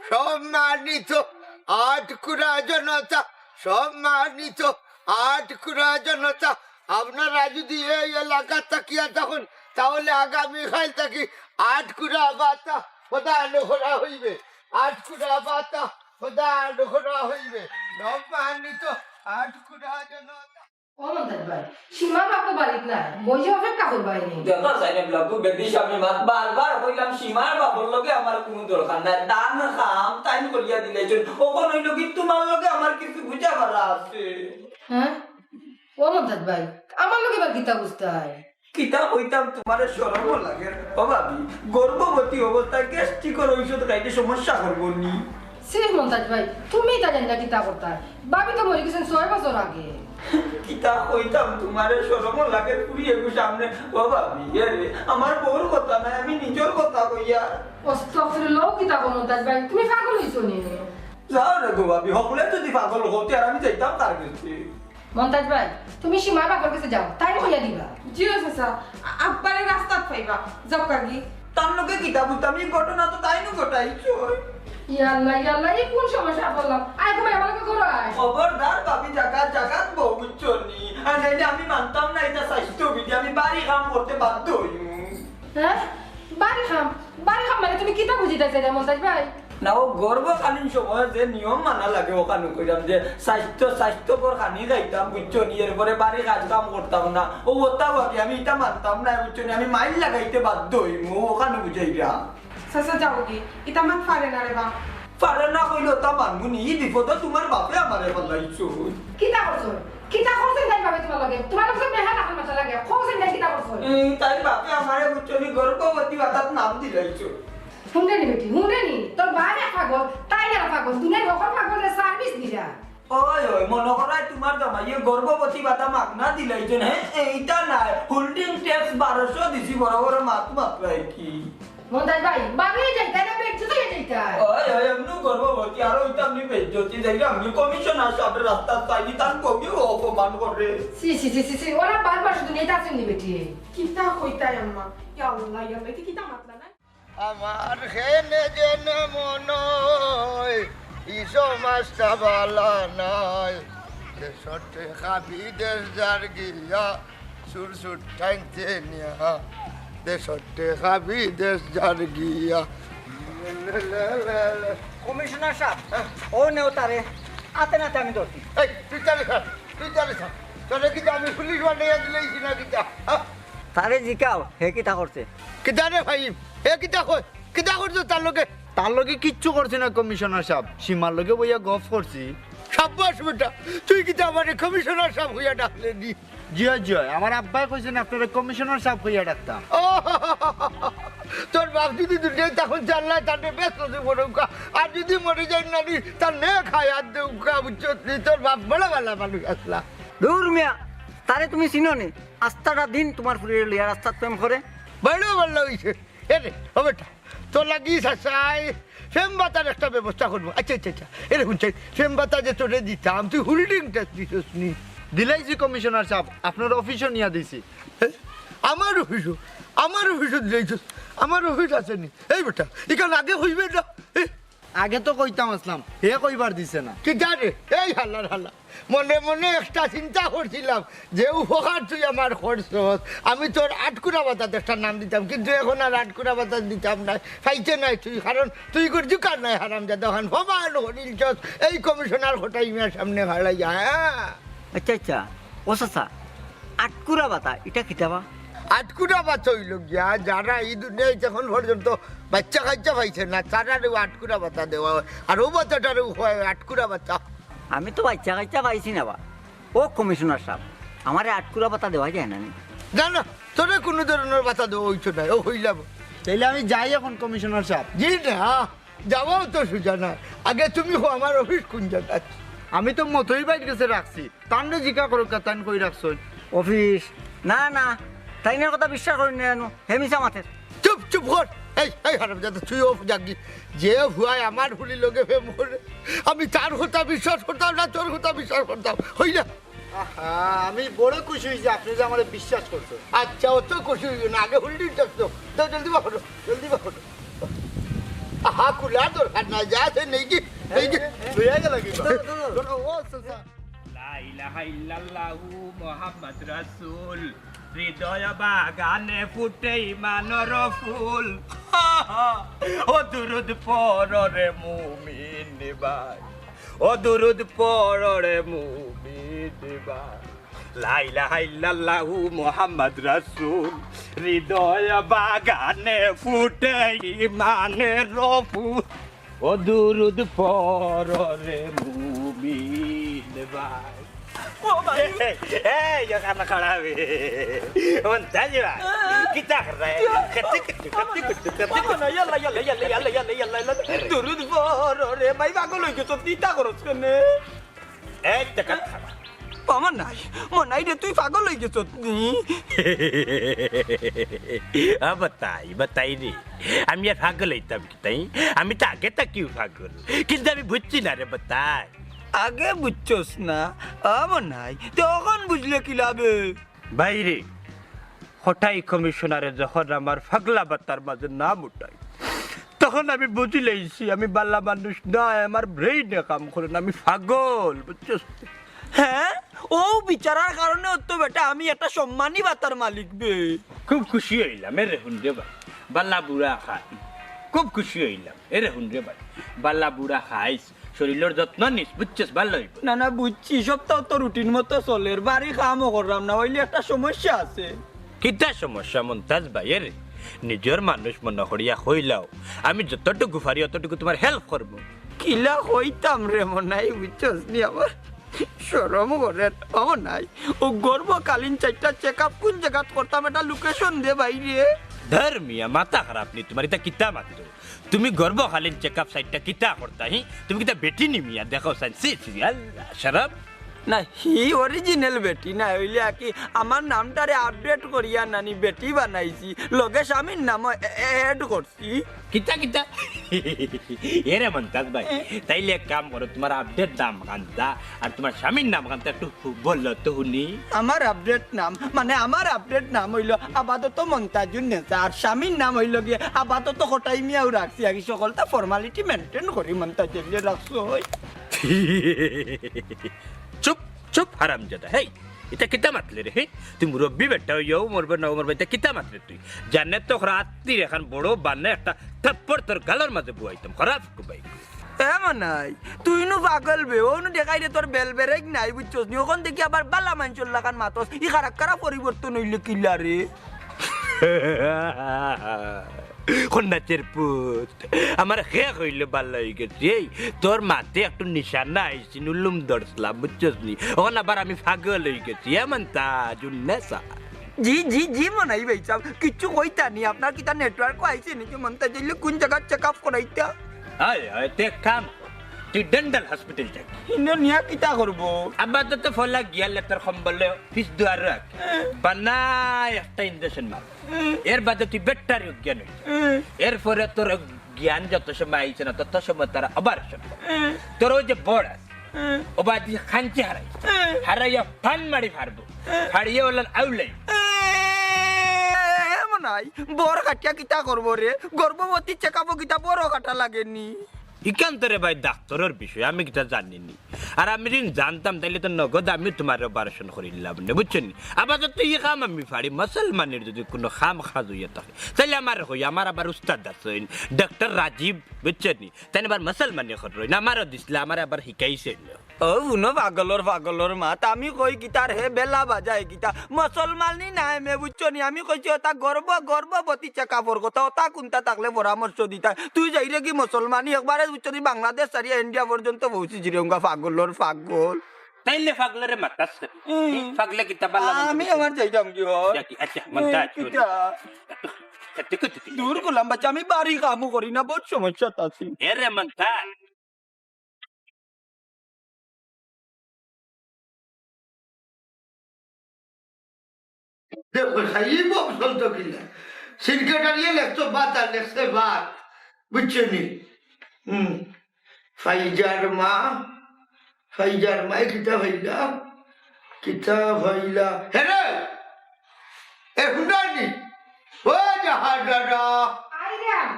সম্মানিত আটকুরা জনতা, সম্মানিত আটকুরা জনতা, আপনারা যদি এই এলাকা থাকিয়া থাকইন, তাহলে আগামীকাল থাকি আটকুরা ভাতা প্রদান করা হইবে। আটকুরা ভাতা প্রদান করা হইবে। সম্মানিত আটকুরা জনতা। ও মন্তাজ ভাই, সীমার বাপ তো বাড়িত নাই, বইয়া অপেক্ষা করবায় নি। দেখো সাইনব লাগু বেটি স্বামী মাত, বারবার কইলাম সীমার বাপর লগে আমার কুনু দরকার নাই, দান কাম তাইন করিয়া দিলাইছইন, অখন অইলো কি তুমার লগে আমার কিছু বুঝাপড়া আছে। হ্যাঁ? ও মন্তাজ ভাই, আমার লগে আবার কিতা বুঝতায়? কিতা কইতাম, তুমারে শরমও লাগের। ও ভাবি, গর্ভবতী অবস্থায় গ্যাস্ট্রিকর ঔষধ খাইলে সমস্যা করবো নি? ছি মন্তাজ ভাই, তুমি ইতা জানিয়া কিতা করতায়? ভাবি তো মরি গেছইন ছয় বছর আগে। কিতা কইতাম, তুমারে শরমও লাগের, ফুড়ি এগু সামনে। ও ভাবি, এ রে, আমার বউর কথা নায়, আমি নিজর কথা কইয়ার। আস্তাগফিরুল্লাহ, কিতা কও মন্তাজ ভাই, তুমি পাগল অইছো নি? যাও রে গো ভাবি, হকলে যদি পাগল অইতে আর আমি যাইতাম কার গেছে। মন্তাজ ভাই, তুমি সীমার বাপর গেছে যাও, তাইন কইয়া দিবা। জি ও চাচা, আ-, আব্বারে রাস্তাত পাইবা, যাউক্কা গি। তান লগে কিতা বুঝতাম, ই ঘটনা তো তাইনউ ঘটাইছইন। ইয়া আল্লাহ, ইয়া আল্লাহ, ই কুন সমস্যাত পড়লাম? আয় ঘুমাই আমার লগে ঘরো আয়। খবরদার ভাবি, জাগাত জাগাত বউ বুঝছো নি? আর নাইলে আমি মানতাম না, ইটা স্বাস্থ্যবিধি, আমি বাড়ি কাম করতে বাধ্য অইমু। হ্যাঁ? বাড়ি কাম? বাড়ি কাম মানে তুমি কিতা বুঝিতায় চাইরায় মন্তাজ ভাই? না, ও গর্ভকালীন সময় যে নিয়ম মানা লাগে, অখান কইরাম যে স্বাস্থ্য, স্বাস্থ্যকর খানি খাইতাম, বুঝছো নি? এরপরে বাড়ি কাজ কাম করতাম না। ও ওটা ভাবি, আমি ইটা মানতাম না, বুঝছো নি? আমি মাইর লাগাইতে বাধ্য অইমু, অখান বুঝাইরাম। চাচা, যাও গি, ইতা মাত পারে না রে বা। পারে না কইলে ওটা মানমু নি, ই বিপদো তুমার বাপে আমারে ফালাইছইন। কিতা করছইন? কিতা করছইন তাইন ভাবি তুমার লগে? তুমার লগে বেহায়া লাখান মাতা লাগে। কও চাইন তাইন কিতা করছইন? উম, তাইন বাপে আমারে বুঝছো নি, গর্ভবতী ভাতাত নাম দিলাইছইন। হুনরে নি বেটি, হুনরে নি। তোর বাপ এক পাগল, তাইন আরো পাগল। দুনিয়ার হকল পাগলরে service দিরা। ওই, ওই, মনো করায় তুমার জামাইয়ে গর্ভবতী ভাতা মাগনা দিলাইছইন, হে? এইটা নায়, holding tax বারোশো দিছি, বড় বড় মাত মাতরায় কি? মন্তাজ ভাই, বারোই যাইতায় না, বেইজ্জত অইয়া যাইতায়। ওই, ওই, এমনু গর্ভবতী, আরো অইতাম নি বেইজ্জতি, যাইরাম নি কমিশনার সাবরে রাস্তাত পাইনি, তান কবিও অপমান করে। ছি, ছি, ছি, ছি, ছি, ওরা বারবার শুধু নেতা আছেন নি বেটি। কিতা কইতায় আম্মা? ইয়া আল্লাহ, ইয়া আল্লাহ, ইতা কিতা মাতলা না? আমার কেনে যেন মনে হয়, ই সমাজটা ভালা নায়। দেশর টেকা বিদেশ যার গিয়া, সুর সুর টানতে নিয়া। দেশর টেকা বিদেশ যার গিয়া। কমিশনার সাব, ও নেও তারে, আতে নাতে আমি ধরছি। এই, তুই তারে ছাড়, তুই তারে ছাড়। তোরে কিতা আমি পুলিশ বানাইয়া দিলাইছি না কিতা? হ্যাঁ? তারে জিকাও, হে কিতা করছে? কিতা রে ভাই? হে কিতা কয়? কিতা করছো তার লগে? তার লগে কিচ্ছু করছি না কমিশনার সাব, সীমার লগে বইয়া গফ করছি। সাব্বাস বেটা, তুই কিতা আমারে কমিশনার সাব কইয়া ডাকলে নি? জি অয়, জি অয়, আমার আব্বায় কইছইন আপনারে কমিশনার সাব কইয়া ডাকতাম। ও, তোর বাপ যদি দুনিয়াত থাকইন, আল্লায় তানরে বেহেস্ত নসিব করউক্কা, আর যদি মরি যাইন না নি, তার নেক হায়াত দেউক্কা, বুঝছস নি? তোর বাপ বড় ভালা মানুষ আছলা। দূর মিয়া, তারে তুমি চিনো নি? আস্তাটা দিন তুমার ফুরিরে লইয়া রাস্তাত প্রেম করে। বড় ভালা অইছে। এরে, ও বেটা, তোর লাগি চাচায় প্রেম ভাতার একটা ব্যবস্থা করমু। আচ্ছা, আচ্ছা, আচ্ছা। এরে হুন চাই, প্রেম ভাতা যে তোরে দিতাম, তুই holding tax দিছস নি? দিলাইছি কমিশনার সাব, আপনার অফিসো নিয়া দিছি। এ? আমার অফিসো? আমার অফিসো দিলাইছস? আমার অফিস আছে নি? এই বেটা, ইখান আগে কইবে না? এ? আগে তো কইতাম আছলাম, হে কইবার দিছে না। কিতা রে? এই হালার হালা। মনে মনে একটা চিন্তা করছিলাম যে উপকার তুই আমার করছস, আমি তোর আটকুরা ভাতাত একটা নাম দিতাম, কিন্তু এখন আর আটকুরা ভাতাত দিতাম নায়, পাইতে নায় তুই, কারণ তুই করছু কার নাই হারামজাদা, অখান প্রমাণ করিলছস এই কমিশনার কটাই মিয়ার সামনে খাড়াইয়া, হ্যাঁ? আচ্ছা, আচ্ছা, ও চাচা, আটকুরা ভাতা, ইটা কিতা বা? আটকুরা ভাতা অইলো গিয়া, যারা ই দুনিয়াত এখন পর্যন্ত বাইচ্চা কাইচ্চা পাইছে না, তারারেউ আটকুরা ভাতা দেওয়া অয়। আর অউ ভাতাটারেউ কয় আটকুরা ভাতা। আমি তো বাইচ্চা কাইচ্চা পাইছি না বা। ও কমিশনার সাব, আমারে আটকুরা ভাতা দেওয়া যায় না নি? না, না, তোরে কুনু ধরনর ভাতা দেওয়া অইতো নায়, অউ কইলাম। তাইলে আমি যাই এখন কমিশনার সাব। জি না, যাওয়াও তো সুজা নায়। আগে তুমি কও আমার অফিস কুন জাগাত? আমি তো মতই ভাইর গেছে রাখছি, তানরে জিকা করউক্কা, তাইন কই রাখছইন। অফিস। না, না, তাইনর কথা বিশ্বাস করি না জানো, হে মিছা মাতের। চুপ, চুপ কর। এই, এই হারামজাদা, তুই অফ যাগি। যে ফুয়ায় আমার ফুড়ির লগে প্রেম করে, আমি তার কথা বিশ্বাস করতাম না, তোর কথা বিশ্বাস করতাম। হই না? আহা, আমি বড় খুশি অইছি আপনে যে আমারে বিশ্বাস করছইন। আচ্ছা, অত খুশি অইও না, আগে ফুড়ির ডাক দেও। দেও, জলদি বার করো, জলদি বার করো। আহা, কুলার দরকার নাই, যা আছে নেই কি, নেই কি, হ্যাঁ, হ্যাঁ। লইয়া গেল কি? ধরো, ধরো। ধরো, ও, আচ্ছা, আচ্ছা। লা ইলাহা ইল্লাল্লাহু মুহাম্মদ রাসূল, হৃদয় বাগানে ফুটে ইমানর ফুল। ও দুরুদ পড় রে মুমিন ভাই, ও দুরুদ পড় রে মুমিন ভাই। লা ইলাহা ইল্লাল্লাহু মুহাম্মদ রাসূল, হৃদয় বাগানে ফুটে ইমানের ফুল। ও দুরুদ পড় রে মুমিন ভাই। ও ভাই। এই, এই, এখানে খাড়া বে। মন্তাজ ভাই। কিতা কর রে? কিতা? কতি কুটু, কতি কুটু, কতি কুটু। না, ইয়াল্লা, ইয়াল্লা, ইয়াল্লা। দুরুদ পড় রে ভাই, পাগল অই গেছস, কিতা করস কেনে? এই, টেকা খাড়া। আমার নাই, মনাই রে, তুই পাগল অই গেছস নি? আ, বাতাই, বাতাই রে। আমি আর পাগল অইতাম কিতা? আমি তো আগে থাকিউ পাগল, কিন্তু আমি বুঝছি না রে বাতাই। আগে বুঝছস না? আ, মনাই, তে অখন বুঝলে কিলা বে? ভাই রে, কটাই কমিশনারে যখন আমার পাগলা বাতার মাঝে নাম উঠাই, তখন আমি বুঝিলাইছি আমি বালা মানুষ নায়, আমার ব্রেইনে কাম করে না, আমি পাগল, বুঝছস? হ্যাঁ, অউ বিচারার কারণে অত বেটা আমি একটা সম্মানী বাতার মালিক বে। খুব খুশি অইলাম, এরে হুন রে ভাই, বালা বুড়া খাই। খুব খুশি অইলাম, এরে হুন রে ভাই, বালা বুড়া খাইস, শরীলর যত্ন নিস, বুঝছস? বালা অইবো। না, না, বুঝছি, সপ্তাহ তো রুটিন মতো চলের, বাড়ি কামও করলাম না, অইলে একটা সমস্যা আছে। কিতা সমস্যা মন্তাজ ভাই? এরে নিজর মানুষ মনো করিয়া কইলাও, আমি যতটুকু পারি অতটুকু তুমার হেল্প করমু। কিলা কইতাম রে মনাই, বুঝছস নি, আমার শরম করের। ও মনাই, অউ গর্ভকালীন চাইরটা চেক আপ কুন জাগাত করতাম, একটা লোকেশন দে ভাই রে। ধর মিয়া, মাথা খারাপ নি তুমার, ইতা কিতা মাতো? তুমি গর্ভকালীন চেক আপ চাইরটা কিতা করতায়, হি? তুমি কিতা বেটি নি মিয়া? দেখো চাইন, ছি, ছি, আল্লাহ, শরম। না, হি অরিজিনাল বেটি না, অইলে আর কি আমার নামটারে আপডেট করিয়া নানি বেটি বানাইছি, লগে স্বামীর নামও এ-, এ-, অ্যাড করছি। কিতা, কিতা? এরে মন্তাজ ভাই, তাইলে এক কাম করো, তুমার আপডেট নাম খানতা আর তুমার স্বামীর নাম খানতা একটু বলো তো হুনি। আমার আপডেট নাম, মানে আমার আপডেট নাম অইলো আপাতত মন্তাজুন নেসা, আর স্বামীর নাম অইলো গিয়া আপাতত কটাই মিয়াউ রাখছি, আর কি সকলতা ফর্মালিটি মেইনটেইন করি মন্তাজুন রাখছো অই। চুপ, চুপ, হারামজাদা। হেই, ইতা কিতা মাতলে রে? হে, তুই মুরব্বি বেটা অইয়াউ মরবে না, মরবে, ইতা কিতা মাতলে তুই? জানে তো রাত্রির এখান বড় বানে একটা থাপ্পড় তোর গালর মাঝে বুয়াইতাম। খারাপ কো ভাই। এ মনাই, তুই নু পাগল বে, অউ নু দেখাই রে তোর বেল বেরেক নাই, বুঝছস নি? অখন দেখি আবার বালা মানষর লাখান মাতস, ই খারাপ খারাপ পরিবর্তন অইলে কিলা রে? কন্যাচের পুত, আমার কে কইলো বালা অই গেছি। এই, তোর মাতে একটু নিশানা আইছিল, নুলুম ধরছিলাম, বুঝছস নি? অখন আবার আমি পাগল অই গেছি, এমন তা জুন্নেসা। জি, জি, জি, মনাই ভাই সাব, কিচ্ছু কইতা নি, আপনার কিতা নেটওয়ার্ক আইছে নি? মন্তাজ অইলে কুন জাগাত চেক আপ করাইতা? আয়, আয়, তে কাম কর। তুই ডেন্টাল হসপিটাল যা। ইনো নিয়া কিতা করবো? আপাতত ফলা গিয়া লেতার কম্বলে ফিস দুয়ার রাখ। হ্যাঁ। বানায় একটা ইঞ্জেকশন মার। হ্যাঁ। এর বাদে তুই বেটারি অজ্ঞান অইবি। হ্যাঁ। এরপরে তোর জ্ঞান যত সময় আইছে না, তত সময় তারা অপারেশন করে। হ্যাঁ। তোর অউ যে বড় আছে, হ্যাঁ। অবাদি খাঞ্চি হারাই। হ্যাঁ। হারাইয়া ফান মারি ফারবো। হ্যাঁ। ফাড়িয়ে ওলান আউলাই। এ, এ, এ, মনাই, বড় কাটিয়া কিতা করবো রে? গর্ভবতী চেক আপও কিতা বড় কাটা লাগে নি? ইখান তো রে ভাই ডাক্তরর বিষয়, আমি কিতা জানি নি। আর আমি যদি জানতাম, তাইলে তো নগদ আমি তুমার অপারেশন করিলাম নে, বুঝছো নি? আপাতত ই কাম আমি পারি, মুসলমানের যদি কুনু কাম কাজ অইয়া থাকে, তাইলে আমারে কইও, আমার আবার উস্তাদ আছইন, ডাক্তার রাজীব, বুঝছো নি? তাইন আবার মুসলমানি করইন, আমারও দিছলা, আমারে আবার হিকাইছইন। ও হুনো পাগলর পাগলর মাত, আমি কই কিতা রে, হে বেলা বাজায় কিতা? মুসলমানি নায় মে, বুঝছো নি? আমি কইছি অতা গর্ভ, গর্ভবতী চেক আপর কথা, অতা কুনতা থাকলে পরামর্শ দিতা। তুই যাইরে কি মুসলমানি একবারে, বুঝছো নি? বাংলাদেশ ছাড়িয়া ইন্ডিয়া পর্যন্ত পৌঁছিছি রে, উঙ্গা পাগলর পাগল। তাইলে পাগলরে মাতাস কেনে? হুম। পাগলে কিতা বালা মন্দ আমি বুঝে? আমার যাইতাম কি হয়? যাকি, আচ্ছা, হুম, মন্তাজ, কিতা? দূর করলাম বাচ্চা, আমি বাড়ি কামও করি না, বহুত সমস্যাত আছি। এরে মন্তাজ। খাইব চলতো কিনা? সেক্রেটারিয়ে লেখতো ভাত আর লেখছে ভাত, বুঝছো নি? হুম। ফাইজার মা, ফাইজার মা, এ কিতা ফাইলা? কিতা ফাইলা? হে রে, এ হুনানি? ও জাহাজারা। আইরাম।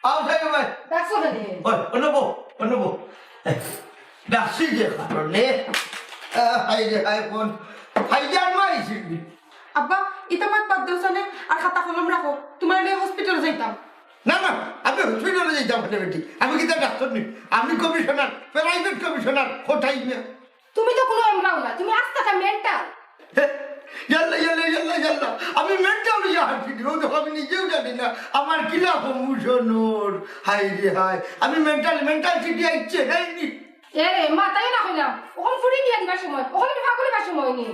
আও ভাই, ভাই। ডাকছো কেনে? ওই, অনুভব, অনুভব। ডাকছি যে কারণে। আহ, হায় রে, হায় কোন? ফাইজার মা আইছিল। আব্বা, ইতা মাত বাদ দেও সানে, আর খাতা কলম রাখো, তুমারে লইয়া হসপিটাল যাইতাম। না, না, আমি হসপিটালে যাইতাম না বেটি। আমি কিতা ডাক্তার নি, আমি কমিশনার, প্রাইভেট কমিশনার, কোথায় না? তুমি তো কুনু এমরাও না, তুমি আস্তা একটা মেন্টাল। হে, ইয়াল্লা, ইয়াল্লা, ইয়াল্লা, ইয়াল্লা। আমি মেন্টাল ইয়া হাঁটি দিও, দেখো আমি নিজেও জানি না আমার কিলা কমিশনার। হায় রে হায়, আমি মেন্টাল, মেন্টাল সিটি আইছে, এই নি। এ রে, মাতাইও না কইলাম। অখন ফুরি দিয়া দিবার সময়, অখন আমি পাগল অইবার সময় নি।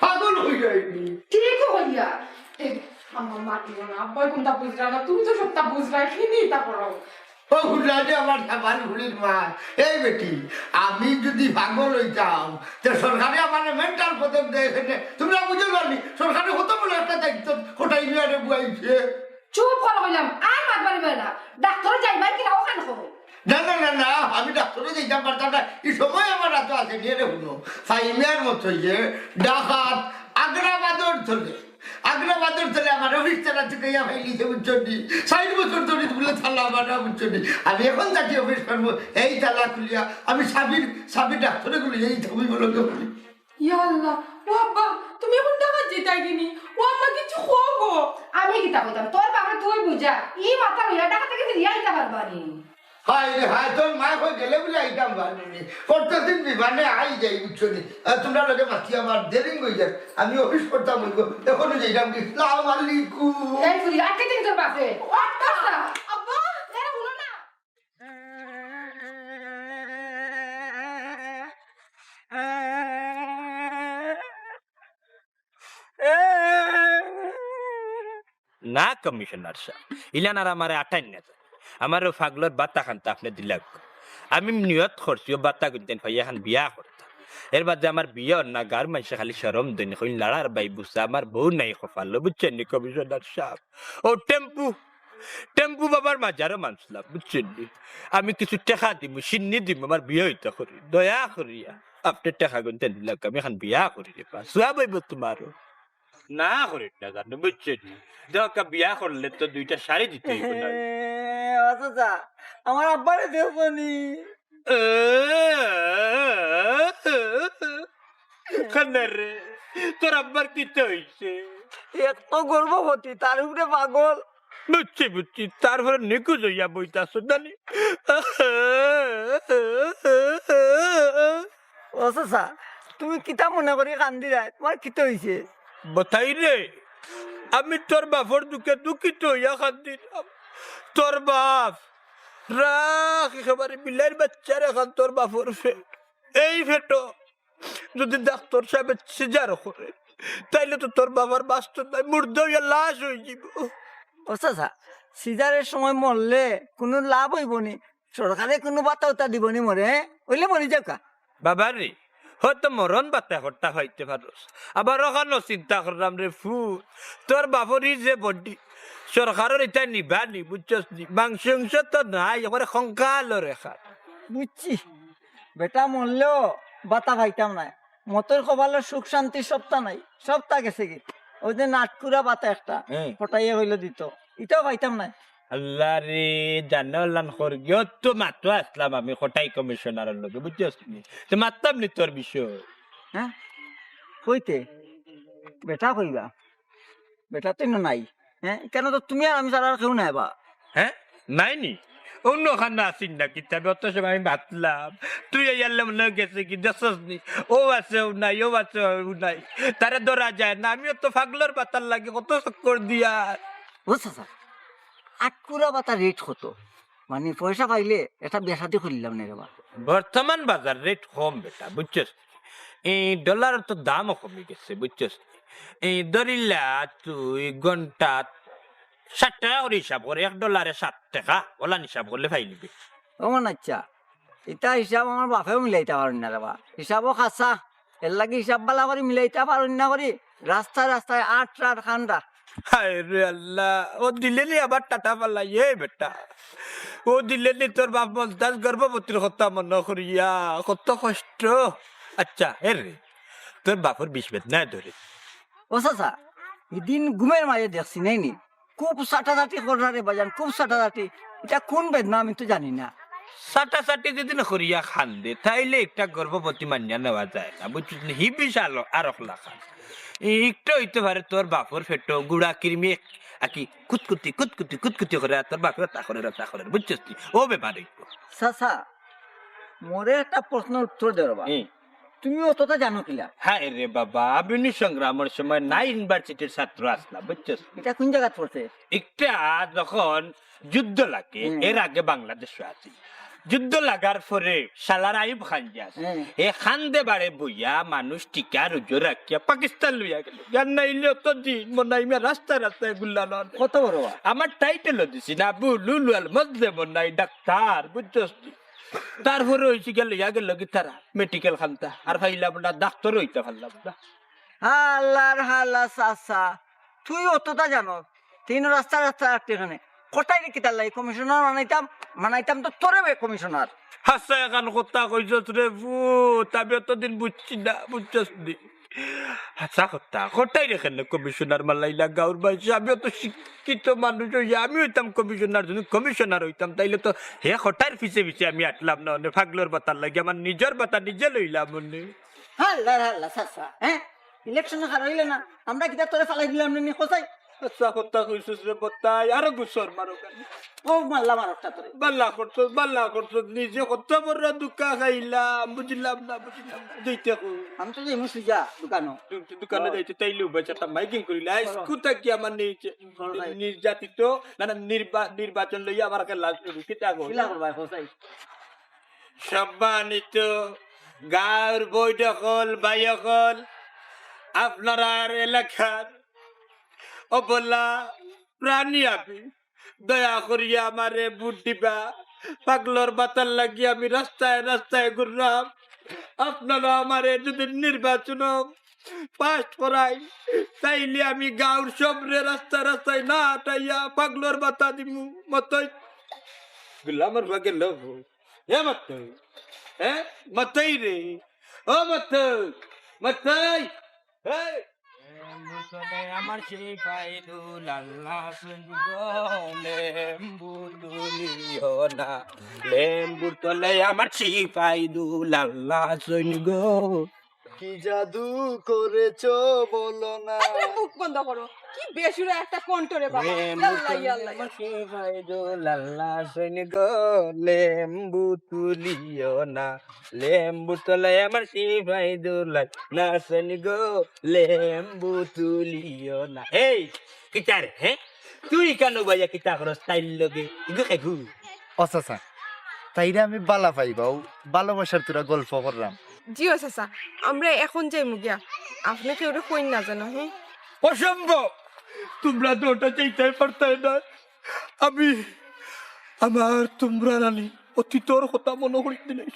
পাগল অই যায়নি। ঠিকও কইয়া। এ, আমার মা দিও না, আব্বাই কুনতা বুঝরা না, তুমি তো সবতা বুঝরায়, কিতা করো? ও হুনরায় নি আমার সাবান ফুরির মা। এই বেটি, আমি যুদি পাগল অইতাম, তে সরকারে আমারে মেন্টাল পদক দেয় কেনে। তুমরা বুঝো না নি, সরকারে কত বড় একটা দায়িত্ব কটাই নিয়া রে বুয়াইছে। চুপ করো কইলাম, আর মাত বাড়িবায় না। ডাক্তারো যাইবায় কিনা অখান কও। না, না, না, না, আমি ডাক্তারো যাইতাম পারতাম না। ই সময় আমার আতো আছে নি রে, হুনো। ফাইমিয়ার মতো যে ডাকাত আগ্রাবাদর তলে, আগ্রাবাদর তলে আমার অফিস তালা তুকাইয়া ফাইলিছে, বুঝছো নি? ষাইট বছর ধরি বুলে তালা মারা, বুঝছো নি? আমি অখন যাইয়া অফিস করমু, এই তালা খুলিয়া আমি সাবির, সাবির ডাক্তারে গুলি যাই, তুমি বলো তো। ইয়া আল্লাহ, ও আব্বা, তুমি অখন ডাকাত যাইতায় গি নি? ও আম্মা, কিছু কও গো। আমি কিতা কইতাম? তোর বাপরে তুই বুঝা। ই মাথা লইয়া ডাকাত থাকি ফিরিয়া আইতা পারবা নি? হায় রে হায়, তোর মায় কই গেলে বুলে আইতাম পারমু নি। করতেছিন বিমানে আই যাই, বুঝছো নি? আর তুমরার লগে মাতি আমার দেরি অই যায়। আমি অফিস করতাম অইবো, অখনউ যাইতাম গি। সালাম আলাইকুম। এই ফুরি, আটকে দিন তোর বাপে। ও আব্বা, আব্বা, এরা হুনো না। না, কমিশনার সাব, ইলান আর আমারে আটাইন না। আমারে অউ পাগলর ভাতা খানতা আপনে দিলাউক্কা। আমি নিয়ত করছি অউ ভাতা গুনতেন পাইয়া এখান বিয়া করতাম। এর বাদে আমার বিয়া অর না, গাঁওর মাইনষে খালি শরম দেইন, কইন লাড়ার বাই বুসা, আমার বউ নাই কপালো, বুঝছইন নি কমিশনার সাব? অউ টেম্পু, টেম্পু বাবার মাজারো মানছলাম, বুঝছইন নি? আমি কিছু টেকা দিমু, শিন্নি দিমু, আমার বিয়া অইতা করি, দয়া করিয়া। আপনে টেকা গুনতেন দিলাউক্কা, আমি এখান বিয়া করি রে বা, সওয়াব অইবো তুমারও। না করির না জানো, বুঝছো নি? দেখো, বিয়া করলে তো দুইটা শাড়ি দিতে অইবো না? ও চাচা, আমার আব্বারে দেখছো নি? কান্না রে, তোর আব্বার কিতা অইছে? এত গর্ভবতী, তার উপরে পাগল। বুঝছি, বুঝছি, তারপরে নিখোঁজ অইয়া বইতা আছো, জানি। ও চাচা, তুমি কিতা মনে করি কান্দিরায়? তুমার কিতা অইছে? বতাই রে, আমি তোর বাপর দুখে দুখিত অইয়া কান্দিরাম। তোর বাপ, রাখ একেবারে বিলাইর বাইচ্চার লাখান তোর বাপর পেট। এই পেটো যুদি ডাক্তর সাবে সিজার করে, তাইলে তো তোর বাবার বাঁচতো নায়, মুর্দা অইয়া লাশ অইযিবো। ও চাচা, সিজারর সময় মরলে কুনু লাভ অইবো নি? সরকারে কুনু ভাতা উতা দিবো নি মরে, হে? অইলে মরি যাউক্কা। বাবা রে, হয়তো মরণ ভাতা করতা পাইতে পারোস। আবার অখানও চিন্তা করলাম রে ফুত, তোর বাপর ই যে বডি, সরকারর ইতা নিবা নি, বুঝছস নি? মাংস উংস তো নাই, একেবারে কঙ্কালর লাখান। বুঝছি, বেটা মরলেও ভাতা পাইতাম নায়। মতর কপালো সুখ শান্তি সবতা নাই, সবতা গেছেগি। অউ যে নাটকুরা ভাতা একটা, হুম। কটাইয়ে কইলো দিতো, ইটাও পাইতাম নায়। আল্লাহ রে, জানো লান খরগিও তো মাতো আছলাম আমি কটাই কমিশনারর লগে, বুঝছস নি? তো মাততাম নি তোর বিষয়। হে? কইতে? বেটা কইবা? বেটা তো ইনো নাই। হে? কেনে তো তুমি আর আমি ছাড়া আর কেউ নাই বা? হে? নাই নি? অন্য খানো আছিল না কিতা? অত সময় আমি মাতলাম। তুই আইয়ারলে মনে অয় গেছে কি দেখছস নি? অউ আছে, অউ নাই, অউ আছে, অউ নাই। তারে ধরা যায় না। আমিও তো পাগলর ভাতার লাগি কত চক্কর দিয়ার। ও চাচা, আটকুরা ভাতার রেট কত? মানে পয়সা পাইলে একটা বিয়া শাদি করিলাম নে রে বা। বর্তমান বাজার রেট কম বেটা, বুঝছস? এই ডলারর তো দামও কমি গেছে, বুঝছস? এই ধরিলা তুই ঘন্টাত ষাট টেকা করি হিসাব কর, এক ডলারে ষাট টেকা, অলান হিসাব করলে পাইলিবে। ও মন আচ্ছা, ইতা হিসাব আমার বাপেও মিলাইতা পারইন না রে বা, হিসাবও খাসা। এর লাগি হিসাব বালা করি মিলাইতা পারইন না করি, রাস্তায় রাস্তায় আট রাত খান্দা। হায় রে আল্লাহ, ও দিলে নি আবার টাটা ফালাই, এ বেটা। ও দিলে নি তোর বাপ মন্তাজ গর্ভবতীর কথা মনো করিয়া, কত কষ্ট। আচ্ছা, এ রে, তোর বাপর বিষ বেদনায় ধরে। ও চাচা, ইদিন ঘুমের মাঝে দেখছি, নাই নি? খুব চাটাচাটি কররা রে বাজান, খুব চাটাচাটি। ইটা কোন বেদনা আমি তো জানি না। চাটাচাটি যদি না করিয়া খান্দে, তাইলে একটা গর্ভবতী মানিয়া নেওয়া যায় না, বুঝছস নি? হি বিশাল আরক লাখান। ই একটা অইতে পারে তোর বাপর পেটো গুড়া কৃমি আকি কুতকুতি, কুতকুতি, কুতকুতি করে, আর তোর বাপর তা করে, তা করে, বুঝছস নি? ও বেমার অইবো। চাচা, মোরে একটা প্রশ্নর উত্তর দে রে বা। হুম। তুমি অতটা জানো কিলা? হায় রে বাবা, আমি নি সংগ্রামর সময় না ইউনিভার্সিটির ছাত্র আছলাম, বুঝছস? ইটা কোন জাগাত পড়ছে? একটা যখন যুদ্ধ লাগে, হুম। এর আগে বাংলাদেশো আছিল। যুদ্ধ লাগার পরে শালার আইয়ুব খান যে আছে, হুম। এ খান্দে বাড়ে বইয়া মানুষ টিকা রুজু রাখিয়া পাকিস্তান লইয়া গেল। আর নাইলে তো দিন মনাই মিয়া রাস্তায় রাস্তায় গুল্লা লন। কত বড় বা? আমার টাইটেলও দিছি না, আবু লুলু আল মজলে মনাই ডাক্তার, বুঝছস নি? তারপরে অইছে গিয়া লইয়া গেল কি তারা মেডিকেল খান্তা, আর পাইলাম না, ডাক্তার অইতা পারলাম না। হালার হালা চাচা, তুই অতটা জানো, তিন রাস্তা রাস্তা রাখতে এখানে। কটাই রে কিতার লাগি কমিশনার বানাইতাম, বানাইতাম তো তোরে বে কমিশনার। হাছা এখান কথা কইছস রে পুত, আমি অতদিন বুঝছি না, বুঝছস নি? হাছা কথা, কটাই রে কেনে কমিশনার মালাইলা গাউর বাইছে, আমি অত শিক্ষিত মানুষ অইয়া, আমি অইতাম কমিশনার, যদি কমিশনার অইতাম, তাইলে তো হে কটাইর পিছে পিছে আমি আটলাম না, অনে পাগলর বাতার লাগি, আমার নিজর বাতা নিজে লইলাম অনে। হাল্লা, হাল্লা, চাচা, হ্যাঁ? ইলেকশনে খাড়া অইলে না, আমরা কিতা তোরে ফালাই দিলাম নি, কোথায়? হাছা কথা কইছস রে বতাই, আরো গুছর মারো কেনে? ও মাল্লা মারো একটা তোরে। বালা করছস, বালা করছস, নিজে কত বড় ধুকা খাইলাম, বুঝলাম না, বুঝলাম না। যাইতে কো। আমি তো যাইমু সুজা দোকানো। দু-, দোকানো যাইতে তাইলে উবাই চাটা মাইকিং করিলে, আইস করো। কুতা কি আমার নিজ-, করো নাই। নির্যাতিত, না, না, নির্বা-, নির্বাচন লইয়া আবার খেলা শুরু, কিতা কো? কিলা করবা, কোথায়? সম্মানিত গাঁওর বই দখল, ভাই অকল, আপনারার এলাকার অবলা প্রাণী আমি, দয়া করিয়া আমারে ভোট দিবা। পাগলর বাতার লাগি আমি রাস্তায় রাস্তায় ঘুরলাম। আপনারা আমারে যদি নির্বাচন পাস করাই, তাইলে আমি গাঁওর সবরে রাস্তায় রাস্তায় না আটাইয়া পাগলর বাতা দিমু। মতই গুলামর ভাগে লোভ। এ মতই, হ্যাঁ? মতই রে। ও মতই, মতই। এই। লেম্বু তলে আমার সিপাইদুল আল্লাহ সৈনিক, লেম্বু তুলিও না। লেম্বুর তলে আমার সিপাইদুল আল্লাহ সৈনিক। কি জাদু করেছো বলো না। আরে মুখ বন্ধ করো, কি বেসুরা একটা কণ্ঠ রে বাবা। লেম্বু ইয়াল্লা, তলে ইয়াল্লা। আমার সিপাইদুল আল্লাহ সৈনিক, লেম্বু তুলিও না। লেম্বু তলে আমার সিপাইদুল আল্লাহ সৈনিক, লেম্বু তুলিও না। এই, কিতা রে, হ্যাঁ? তুই কেনে বাইয়া কিতা করস তাইর লগে? ইগু খেগু। ও চাচা, তাইরে আমি বালা পাইবাউ, ভালোবাসার তুরা গল্প করলাম। জি ও চাচা, আমরা এখন যাইমু গিয়া। আপনে কেউরে কইন না যেন, হ্যাঁ? অসম্ভব, তুমরা তো ওটা চাইতে পারতায় না। আমি আমার তুমরা নানি অতীতর কথা মনো করি দিলাই।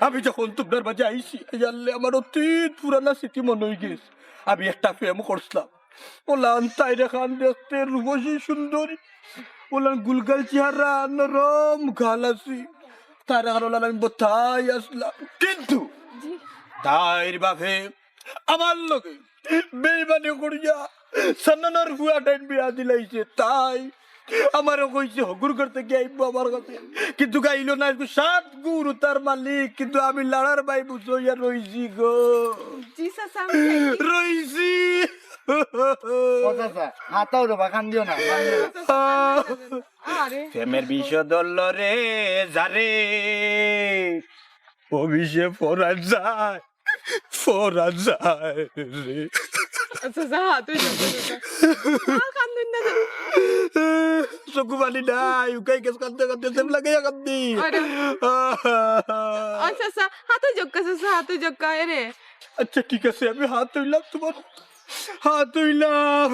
আমি যখন তুমরার মাঝে আইছি, আইয়ারলে আমার অতীত পুরানা স্মৃতি মনো অই গেছে। আমি একটা প্রেম করছিলাম, ওলান তাইর এখান দেখতে রূপসী সুন্দরী, ওলান গুলগাল চেহারা, নরম গাল আছি, তাইর এখান ওলান আমি বতাই আসলাম। কিন্তু তাইর বাপে আমার লগে বেইমানি করিয়া সান্নানর ফুয়া টাইন বিয়া দিলাইছে, তাই আমারে কইছে হগুর করতে গিয়া আইবো আমার কাছে, কিন্তু গাইলো না। একটু সাত গুরু তার মালিক, কিন্তু আমি লাড়ার ভাই বুঝইয়া রইছি গো। জি চাচা, আমি যাই। রইছি। ও চাচা, হাতাও রে বা, কান্দিও না, কান্দিও না। আরে। প্রেমের বিষ ধরল রে যারে, ও বিষে পড়া যায়। পড়া যায় রে। আচ্ছা, যা, তুই যা, তুই যা। আর কান্দুন না, যা। চকু পানি নাই, উকাই গেছ কান্দতে কান্দতে, সেম লাগাইয়া কান্দি। আরে। আচ্ছা, আচ্ছা, হাতে জোক্কা, আচ্ছা, হাতে জোক্কা, এরে। আচ্ছা, ঠিক আছে, আমি হাত ধইলাম তোমার, হাত ধইলাম।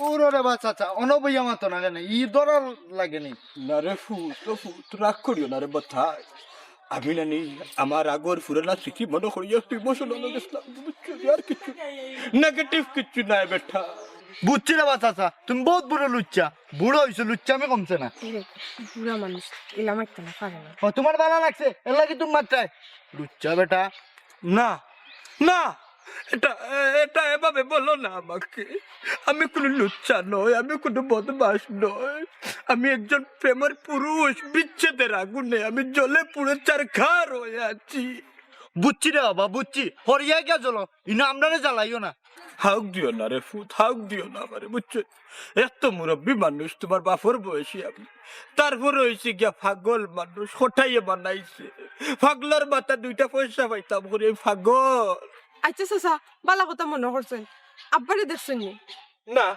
ওরে রে বা চাচা, অনো বইয়া মাতো না কেনে? ই ধরার লাগে নি। না রে ফুত, ও ফুত, রাগ করিও না রে বতাই। আমি নানি আমার আগর পুরানা স্মৃতি মনো করিয়া একটু ইমোশনাল অই গেছলাম, বুঝছো নি? আর কিচ্ছু, নেগেটিভ কিচ্ছু নায় বেটা। বুঝছি রে বা চাচা, তুমি বউত বড় লুচ্চা। বুড়া অইছো, লুচ্চামি কমছে না। এরে, বুড়া মানুষ, ইলা মাততে না পারে না। ও, তুমার ভালা লাগছে, এরলাগি তুমি মাতরায়। লুচ্চা বেটা। না, না, এটা, এটা এভাবে বলো না আমাকে। আমি কুনু লুচ্চা নই, আমি কুনু বদমাশ নই। আমি একজন প্রেমর পুরুষ, বিচ্ছেদের আগুনে আমি জ্বলে পুড়ে ছারখার অইয়া আছি। বুঝছি রে বাবা, বুঝছি। হরিয়া গিয়া জ্বলো, ইনো আমরারে জ্বালাইও না। হাউক দিও না রে ফুত, হাউক দিও না আমারে, বুঝছো? এত মুরব্বি মানুষ, তুমার বাপর বয়সী আমি, তারপরে অইছি গিয়া পাগল মানুষ, কটাইয়ে বানাইছে। পাগলর মাথা দুইটা পয়সা পাইতাম করি, এই পাগল। আচ্ছা চাচা, ভালা কথা মনো করছইন, আব্বারে দেখছইন নি? না,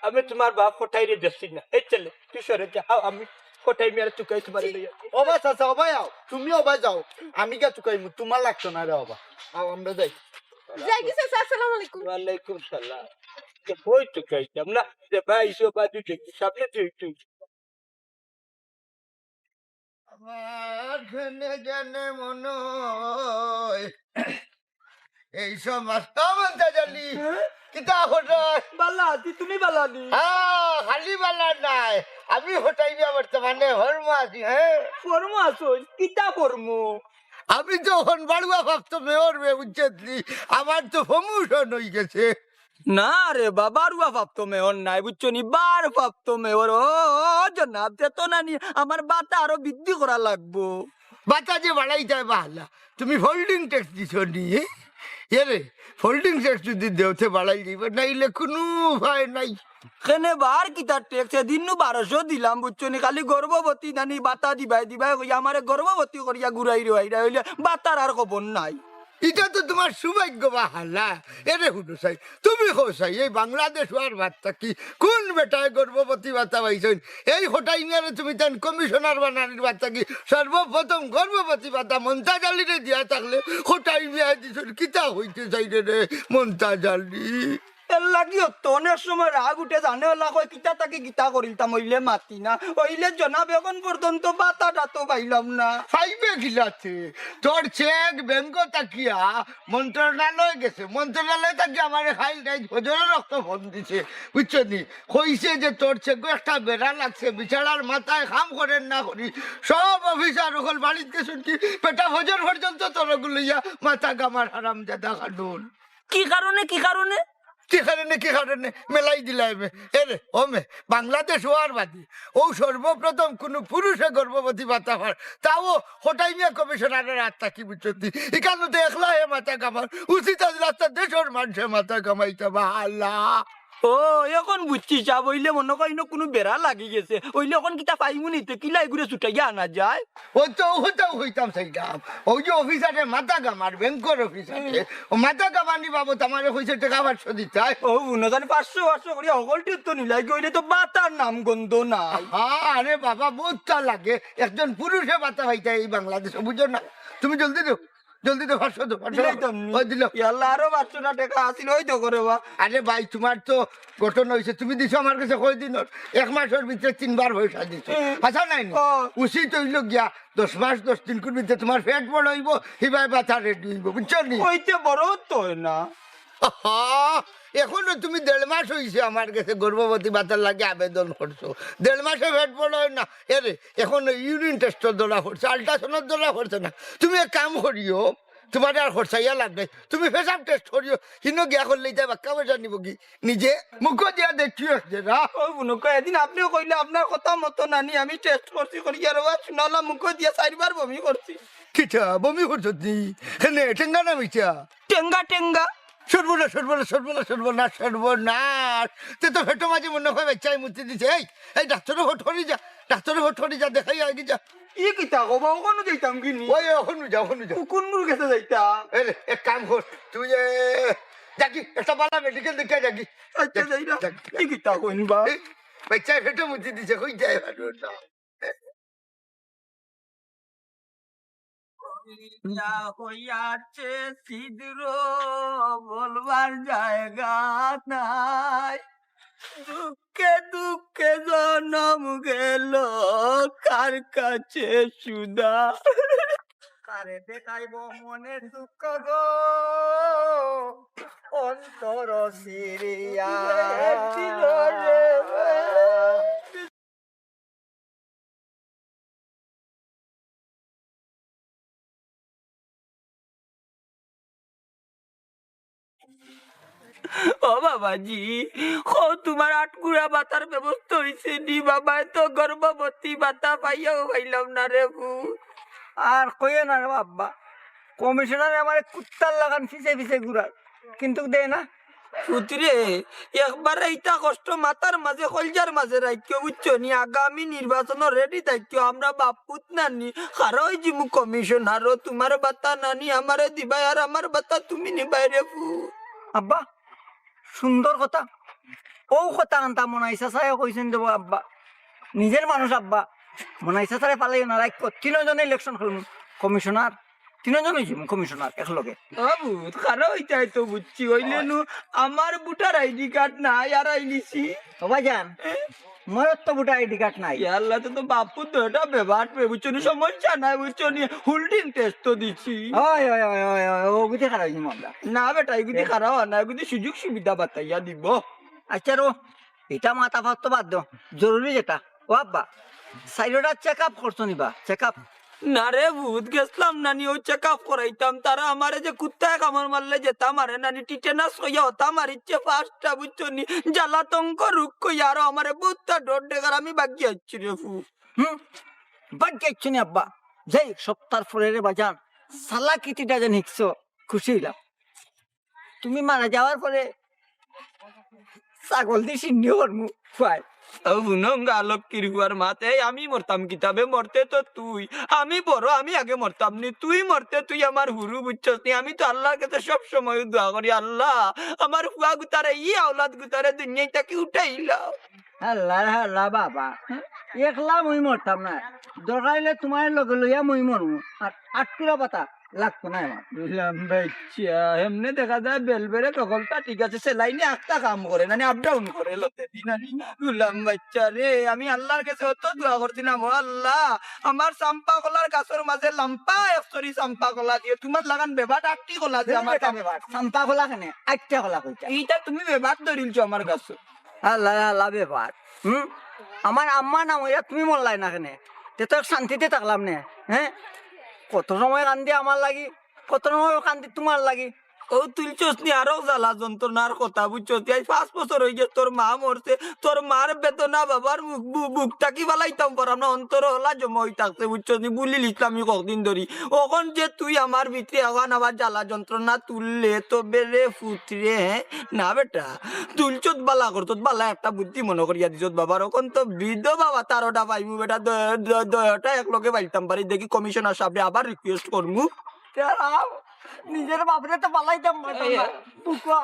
আমি তুমার বাপ কটাইরে দেখছি না। এই ছেলে, তুই সরে যা, আও, আমি কটাই মিয়ারে তুকাই তুমারে লইয়া। ও বা চাচা, ও বা আও, তুমি ও বা যাও, আমি গিয়া তুকাইমু, তুমার লাগতো না রে বাবা। আও, আমরা যাই। যাই কি চাচা, আসসালামু আলাইকুম। ওয়ালাইকুম সালাম। যে কই তুকাইতাম না, যে ভাই, ইসো বা দুই দেখি, সামনে তুই, তুই। আমার কেনে জানি মনো অয়, এই সমাজ, ও মন্তাজ আলী, হ্যাঁ? কিতা খবর? ভালা আছি, তুমি ভালা নি? হ্যাঁ, খালি ভালা নায়, আমি কটাই মিয়া বর্তমানে ফর্মো আছি, হ্যাঁ। ফর্মো আছো? কিতা ফর্মো? আমি তো অখন বাড়ুয়া প্রাপ্ত মেয়র বে, বুঝছস নি? আমার তো প্রমোশন অই গেছে। না রে বাবা, বাড়ুয়া প্রাপ্ত মেয়র নায়, বুঝছো নি? ভারপ্রাপ্ত মেয়র। ও, ও, জনাব, তে তো নানি আমার ভাতা আরো বৃদ্ধি করা লাগবো। ভাতা যে বাড়াইতায় বালা, তুমি ফোল্ডিং ট্যাক্স দিছো নি? এরে, ফোল্ডিং ট্যাক্স যদি দেও, তে বাড়াই দিবা, নাইলে কুনু উপায় নাই। কেনে বা আর কিতা ট্যাক্স? এদিন নু বারোশো দিলাম, বুঝছো নি? খালি গর্ভবতী নানি ভাতা দিবায়, দিবায় কইয়া আমারে গর্ভবতী করিয়া ঘুরাই রইরা, অইলে ভাতার আর খবর নাই। ইটা তো তুমার সৌভাগ্য বা হালা। এরে হুনো চাই, তুমি কও চাই, এই বাংলাদেশ অওয়ার বাদ থাকি কুন বেটায় গর্ভবতী ভাতা পাইছইন? এই কটাই মিয়ারে তুমি তাইন কমিশনার বানানির বাদ থাকি সর্বপ্রথম গর্ভবতী ভাতা মন্তাজ আলীরে দিয়া থাকলে কটাই মিয়ায় দিছইন। কিতা কইতে চাইরে রে মন্তাজ আলী? এরলাগিও তো অনেক সময় রাগ উঠে, জানে ওলা কয়, "কিতা থাকি কিতা করিলতাম, অইলে মাতি না, অইলে জনাব, অখন পর্যন্ত ভাতাটা তো পাইলাম না।" পাইবে কিলাতে? তোর চেক ব্যাংক থাকিয়া মন্ত্রণালয় গেছে, মন্ত্রণালয় থাকি আমারে খাইল নাই, হজরর রক্ত ফোন দিছে, বুঝছো নি? কইছে যে তোর চেকো একটা বেড়া লাগছে, বিচারার মাথায় কাম করের না করি, সব অফিসার অকল বাড়িত গেছইন কি, বেটা হজর পর্যন্ত তোর অগু লইয়া মাথা গামার হারামজাদা খাডুল। কি কারণে, কি কারণে? কি কারণে, কি কারণে? মেলাই দিলায় মে। এরে, ও মে, বাংলাদেশ অওয়ার বাদে অউ সর্বপ্রথম কুনু পুরুষে গর্ভবতী ভাতা পার, তাও কটাই মিয়া কমিশনারর আত থাকি, বুঝছো নি? ইখানো তো একলা হে মাথা গামার, উচিত আছিল আস্তা দেশর মানষে মাথা গামাইতা বা আল্লাহ। ও, অখন বুঝছি সাব, অইলে মনো কয় ইনো কুনু বেড়া লাগি গেছে, অইলে অখন কিতা পাইমু নি তে, কিলা ইগুরে ছুটাইয়া আনা যায়? অউ তো অউ কথাউ কইতাম চাইলাম। অউ যে অফিসারে মাথা গামার, ব্যাংকর অফিসারে, হুম। অউ মাথা গামানি বাবদ আমারে কইছে টেকা পাঁচশো দিতায়। ও, হুনো জানি পাঁচশো, পাঁচশো করি হকলটিউ তো নিলাই, অইলে তো ভাতার নাম গন্ধ নাই। হ্যাঁ, আরে বাবা, বউততা লাগে। একজন পুরুষে ভাতা পাইতা এই বাংলাদেশো, বুঝো না? তুমি জলদি দেও, জলদি দেও, পাঁচশো দেও, পাঁচশো দিলাই দেও। তো আমি। ওই দিল। ইয়াল্লা, আরো পাঁচশো টেকা আছিল, ওই তো করে বা। আরে ভাই, তুমার তো ঘটনা অইছে, তুমি দিছো আমার গেছে কয়দিনর? এক মাসর ভিতরে তিনবার পয়সা দিছো। হুম। হাছা নায়নি? ও। উচিত অইলো গিয়া দশ মাস দশ দিনকুর ভিতরে তুমার পেট বড় অইবো, হিবায় ভাতা রেডি অইবো, বুঝছো নি? অইতে বড় তো অয় না। আহা, অখনো তুমি দেড় মাস অইছে আমার গেছে গর্ভবতী ভাতার লাগি আবেদন করছো। দেড় মাসে পেট বড় অয় না। এরে, অখনো ইউরিন টেস্টর ধরা পড়ছে, আল্ট্রাসাউন্ডর ধরা পড়ছে না। তুমি এক কাম করিও, তুমারে আর খরচাইয়া লাভ নাই। তুমি পেশাব টেস্ট করিও, হিনো গিয়া করলে ইতায় বাক্কা পয়সা নিবোগি। নিজে মুখো দিয়া দেখিও যে না। ও বুনকো, এদিন আপনেও কইলা আপনার কথা মতো নানি, আমি টেস্ট করছি, করিয়া রে বা, শুনালা মুখো দিয়া চাইরবার বমি করছি। কিতা, বমি করছত নি? কেনে, টেঙ্গা না মিছা? Tenga, Tenga. সর্বনাশ, সর্বনাশ, সর্বনাশ, সর্বনাশ, সর্বনাশ। তে তো পেটো মাঝে মনো কয় বাইচ্চায় মুতি দিছে। এই, এই ডাক্তরর ঘরো যা, ডাক্তরর ঘরো যা, দেখাইয়া আইগি যা। ই কিতা কও বা, অখনো যাইতাম কি নি? ওই, অখনো যা, অখনো যা। কুকুর মুর গেছে যাইতাম। এ রে, এক কাম কর, তুই এ, যাগি, একটা বালা মেডিকেল দেখিয়া যাগি। আচ্ছা, যাই না। যাগি। ই কিতা কইন বা? এই, বাইচ্চায় পেটো মুতি দিছে, কই যায়, ভালো না। ইয়া হইয়াছে ছিদ্র, বলবার জায়গা নাই। দুঃখে দুঃখে জনম গেল, কার কাছে সুধা। আরে দেখাইব মনে দুঃখ গো, অন্তর সিরিয়া। ও বাবাজি, কও তুমার আটকুরা বাতার ব্যবস্থা অইছে নি? বাবায় তো গর্ভবতী, বাতা পাইয়াও পাইলাম না রে পুত। আর কইও না রে আব্বা, কমিশনারে আমারে কুত্তার লাখান ফিছে ফিছে ঘুরার, কিন্তু দেয় না। পুতরে, একবারে ইতা কষ্ট মাথার মাঝে, কলজার মাঝে রাখিও, বুঝছো নি? আগামী নির্বাচনো ready থাকিও, আমরা বাপ পুত নানি, খাড়া অইযিমু কমিশনারো, তুমার বাতা নানি আমারে দিবায়, আর আমার বাতা তুমি নিবায় রে পুত। আব্বা, সুন্দর কথা। অউ কথা আনতা মনাই চাচায় কইছইন দেবো আব্বা। নিজের মানুষ আব্বা। মনাই চাচারে ফালাইও না, রাখিও। তিনজনে election খেলমু। কমিশনার। তিনজন অইযিমু কমিশনার একলগে। ও পুত, খাড়া অইতায় তো বুঝছি। অইলে নু আমার ভোটার আইডি কার্ড নাই, আর আইলিছি। ও ভাইজান, মোর তো ভোটার আইডি কার্ড নাই। ইয়া আল্লাহ, তো, তো বাপু তো এটা বেবাট পে, বুঝছো নি? সমস্যা নাই, বুঝছো নি? Holding test তো দিছি। ওই, ওই, ওই, ওই, ওই, ও গুদি খাড়া অইযিমু আমরা। না বেটা, এগুদি খাড়া অয় না, এগুদি সুযোগ সুবিধা বাতাইয়া দিব। আচ্ছা রো, ইটা মাথা ফাত্ত বাদ দেও, জরুরি যেটা। ও আব্বা, চাইরোটা check up করছো নি বা? Check up? না রে পুত, গেছলাম নানি, অউ check up করাইতাম। তারা আমারে যে কুত্তায় কামড় মারলে যেতা মারে নানি, tetanus কইয়া অতা মারিছে পাঁচটা, বুঝছো নি? জ্বালাতঙ্ক রোগ কইয়া আরো আমারে বউততা ডর দেখার, আমি বাগি আইছি রে পুত। হুম, বাগি আইছো নি আব্বা? যাই, সপ্তাহ পরে রে বাজান, চালাকিটা যেন হিকছো, খুশি অইলাম। তুমি মারা যাওয়ার পরে ছাগলদি সিন্নি করমু, ফুয়ায়। ও বুনঙ্গা লক্ষ্মীর ফুয়ার মাতে, আমি মরতাম কিতাবে, মরতে তো তুই। আমি বড়, আমি আগে মরতাম নি, তুই মরতে তুই আমার হুরু, বুঝছস নি? আমি তো আল্লাহর কাছে সব সময় দোয়া করি, "আল্লাহ, আমার ফুয়া গুতারে, ই আওলাদ গুতারে দুনিয়া থাকি উঠাইলাও।" আল্লাহ, আল্লাহ বাবা, একলা মুই মরতাম না, দরকার অইলে তুমার লগে লইয়া মুই মরমু। আর আটকুরা বাতা লাগতো না আমার। বুঝলাম বাচ্চা, এমনে দেখা যায় বেলবেরে তখনটা ঠিক আছে, সেলাইনে একটা কাম করে, নানি up down করে লতে দি নানি। বুঝলাম বাচ্চা রে, আমি আল্লাহর কাছে অত দোয়া করছিলাম, "ও আল্লাহ, আমার চাম্পা কলার গাছর মাঝে লাম্পা এক সরি চাম্পা কলা দিও, তুমার লাখান বেবাট আটটি কলা যে আমার বেটা বেবাট, চাম্পা কলা কেনে, আটটা কলা কইতা।" ইটা তুমি বেবাট ধরিলছো আমার গাছ। আল্লাহ, আল্লাহ বেবাট। হুম? আমার আম্মা না মরিয়া তুমি মরলায় না কেনে? তে তো শান্তিতে থাকলাম নে, হ্যাঁ? কত সময় কান্দি আমার লাগি, কত সময় কান্দি তুমার লাগি। ও তুলছস নি আরো জ্বালা যন্ত্রণার কথা, বুঝছস নি? আজ পাঁচ বছর অইগেছে তোর মা মরছে, তোর মার বেদনা বাবার মুখ, বু-, বুক থাকি ফালাইতাম পারলাম না, অন্তর হলা জমা অই থাকছে, বুঝছস নি? বুলিল ইসলামি কতদিন ধরি। অখন যে তুই আমার ভিতরে আওয়ান আবার জ্বালা যন্ত্রণা তুললে, তবে রে পুতরে, হ্যাঁ? না বেটা, তুলছত বালা করছত বালা একটা বুদ্ধি মনো করিয়া দিছত বাবার। অখন তো বিধবা বাতারোটা পাইমু বেটা, দ-, দ-, দয়টা এক লগে পাইতাম পারি। দেখি কমিশনার সাবরে আবার request করমু। নিজের বাপরে তো বালাইতাম পারতাম না। বুকা।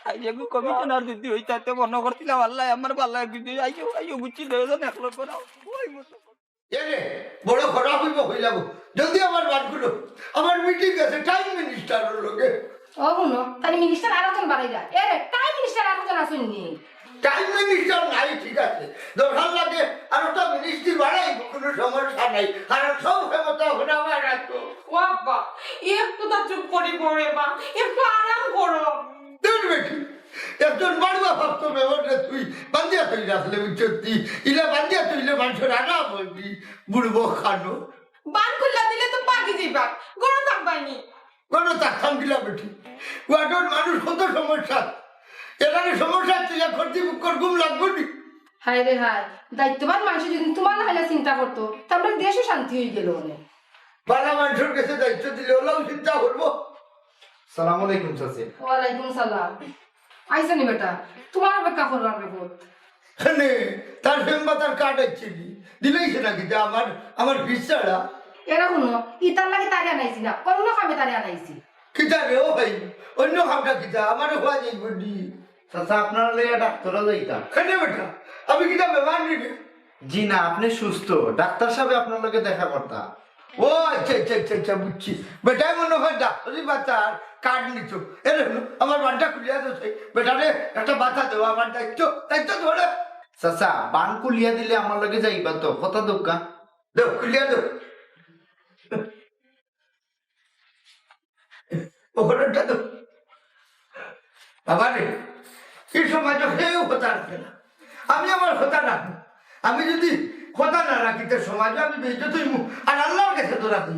আইয়া গু কমিশনার যদি হইতা, তে মনো করছিলাম, আল্লাহ আমার বালা যদি আইও, আইও বুঝছি, দয়জন এক লগে করাও। ওই মতো। এরে, বড় খারাপ অইবো, অইলাম। জলদি আমার বান খুলো। আমার meeting আছে, টাইম মিনিস্টারর লগে। ও হুনো, তাইলে মিনিস্টার আরো জন বাড়াইলা। এরে, টাইম মিনিস্টার আরো জন আছইন নি? টাইম মিনিস্টার নাই, ঠিক আছে। দরকার লাগে, আরো একটা মিনিস্ট্রি বাড়াইবো, কুনু সমস্যা নাই। আর সব ক্ষমতা অখন আমার আতো। ও আব্বা, একটু তো চুপ করি পড়ে বা, একটু আরাম করো। দুর বেটি, একজন বাড়ুয়া ভক্ত মেয়র রে তুই বান্দিয়া তুই রাখলে উচ্চতি, ইলা বান্দিয়া তুইলে মানুষের আরাম অইবি, বুড়বো খানো। বান খুললা দিলে তো বাগি যাইবা, গরম থাকবায়নি। গরম থাকতাম কিলা বেটি, ওয়ার্ডর মানুষ কত সমস্যা, এখানে সমস্যা তুই এক কর্তৃপক্ষর ঘুম লাগবো নি? হায় রে হায়, দায়িত্ববান মানুষ যদি তুমার লাখান চিন্তা করতো, তে আমরার দেশও শান্তি অই গেলো অনে। বালা মানুষর কাছে দায়িত্ব দিলে ওলাও চিন্তা করবো। সালাম আলাইকুম চাচি। ওয়ালাইকুম সালাম। আইছো নি বেটা, তুমার অপেক্ষা করলাম রে পুত। কেনে, তার ফেম বাতার কার্ড আইছে নি? দিলাইছে না কিতা আমার, আমার ফিস ছাড়া? এরা হুনো, ইতার লাগি তারে আনাইছি না, অন্য কামে তারে আনাইছি। কিতা রে ও ভাই, অন্য কামটা কিতা? আমারে কওয়া যাইবো নি? চাচা, আপনারে লইয়া ডাক্তারো যাইতাম। কেনে বেটা, আমি কিতা বেমার নি রে? জি না, আপনি সুস্থ। ডাক্তার সাবে আপনার লগে দেখা করতা। ও আচ্ছা, আচ্ছা, আচ্ছা, আচ্ছা, বুঝছি। বেটায় মনে হয় ডাক্তারি বাতার কার্ড নিতো। এরে হুনো, আমার বানটা খুলিয়া দেও চাই। বেটারে একটা বাতা দেও, আমার দায়িত্ব, দায়িত্ব ধরে। চাচা, বান খুলিয়া দিলে আমার লগে যাইবা তো? কথা দেউক্কা। দেও, খুলিয়া দেও। ওটা তো বাবা রে, এই সমাজে কেউ কথা রাখে না। আমি আমার কথা রাখি। আমি যদি কথা না রাখি, তো সমাজে আমি বেইজ্জত হইমু, আর আল্লাহর কাছে তো রাখি।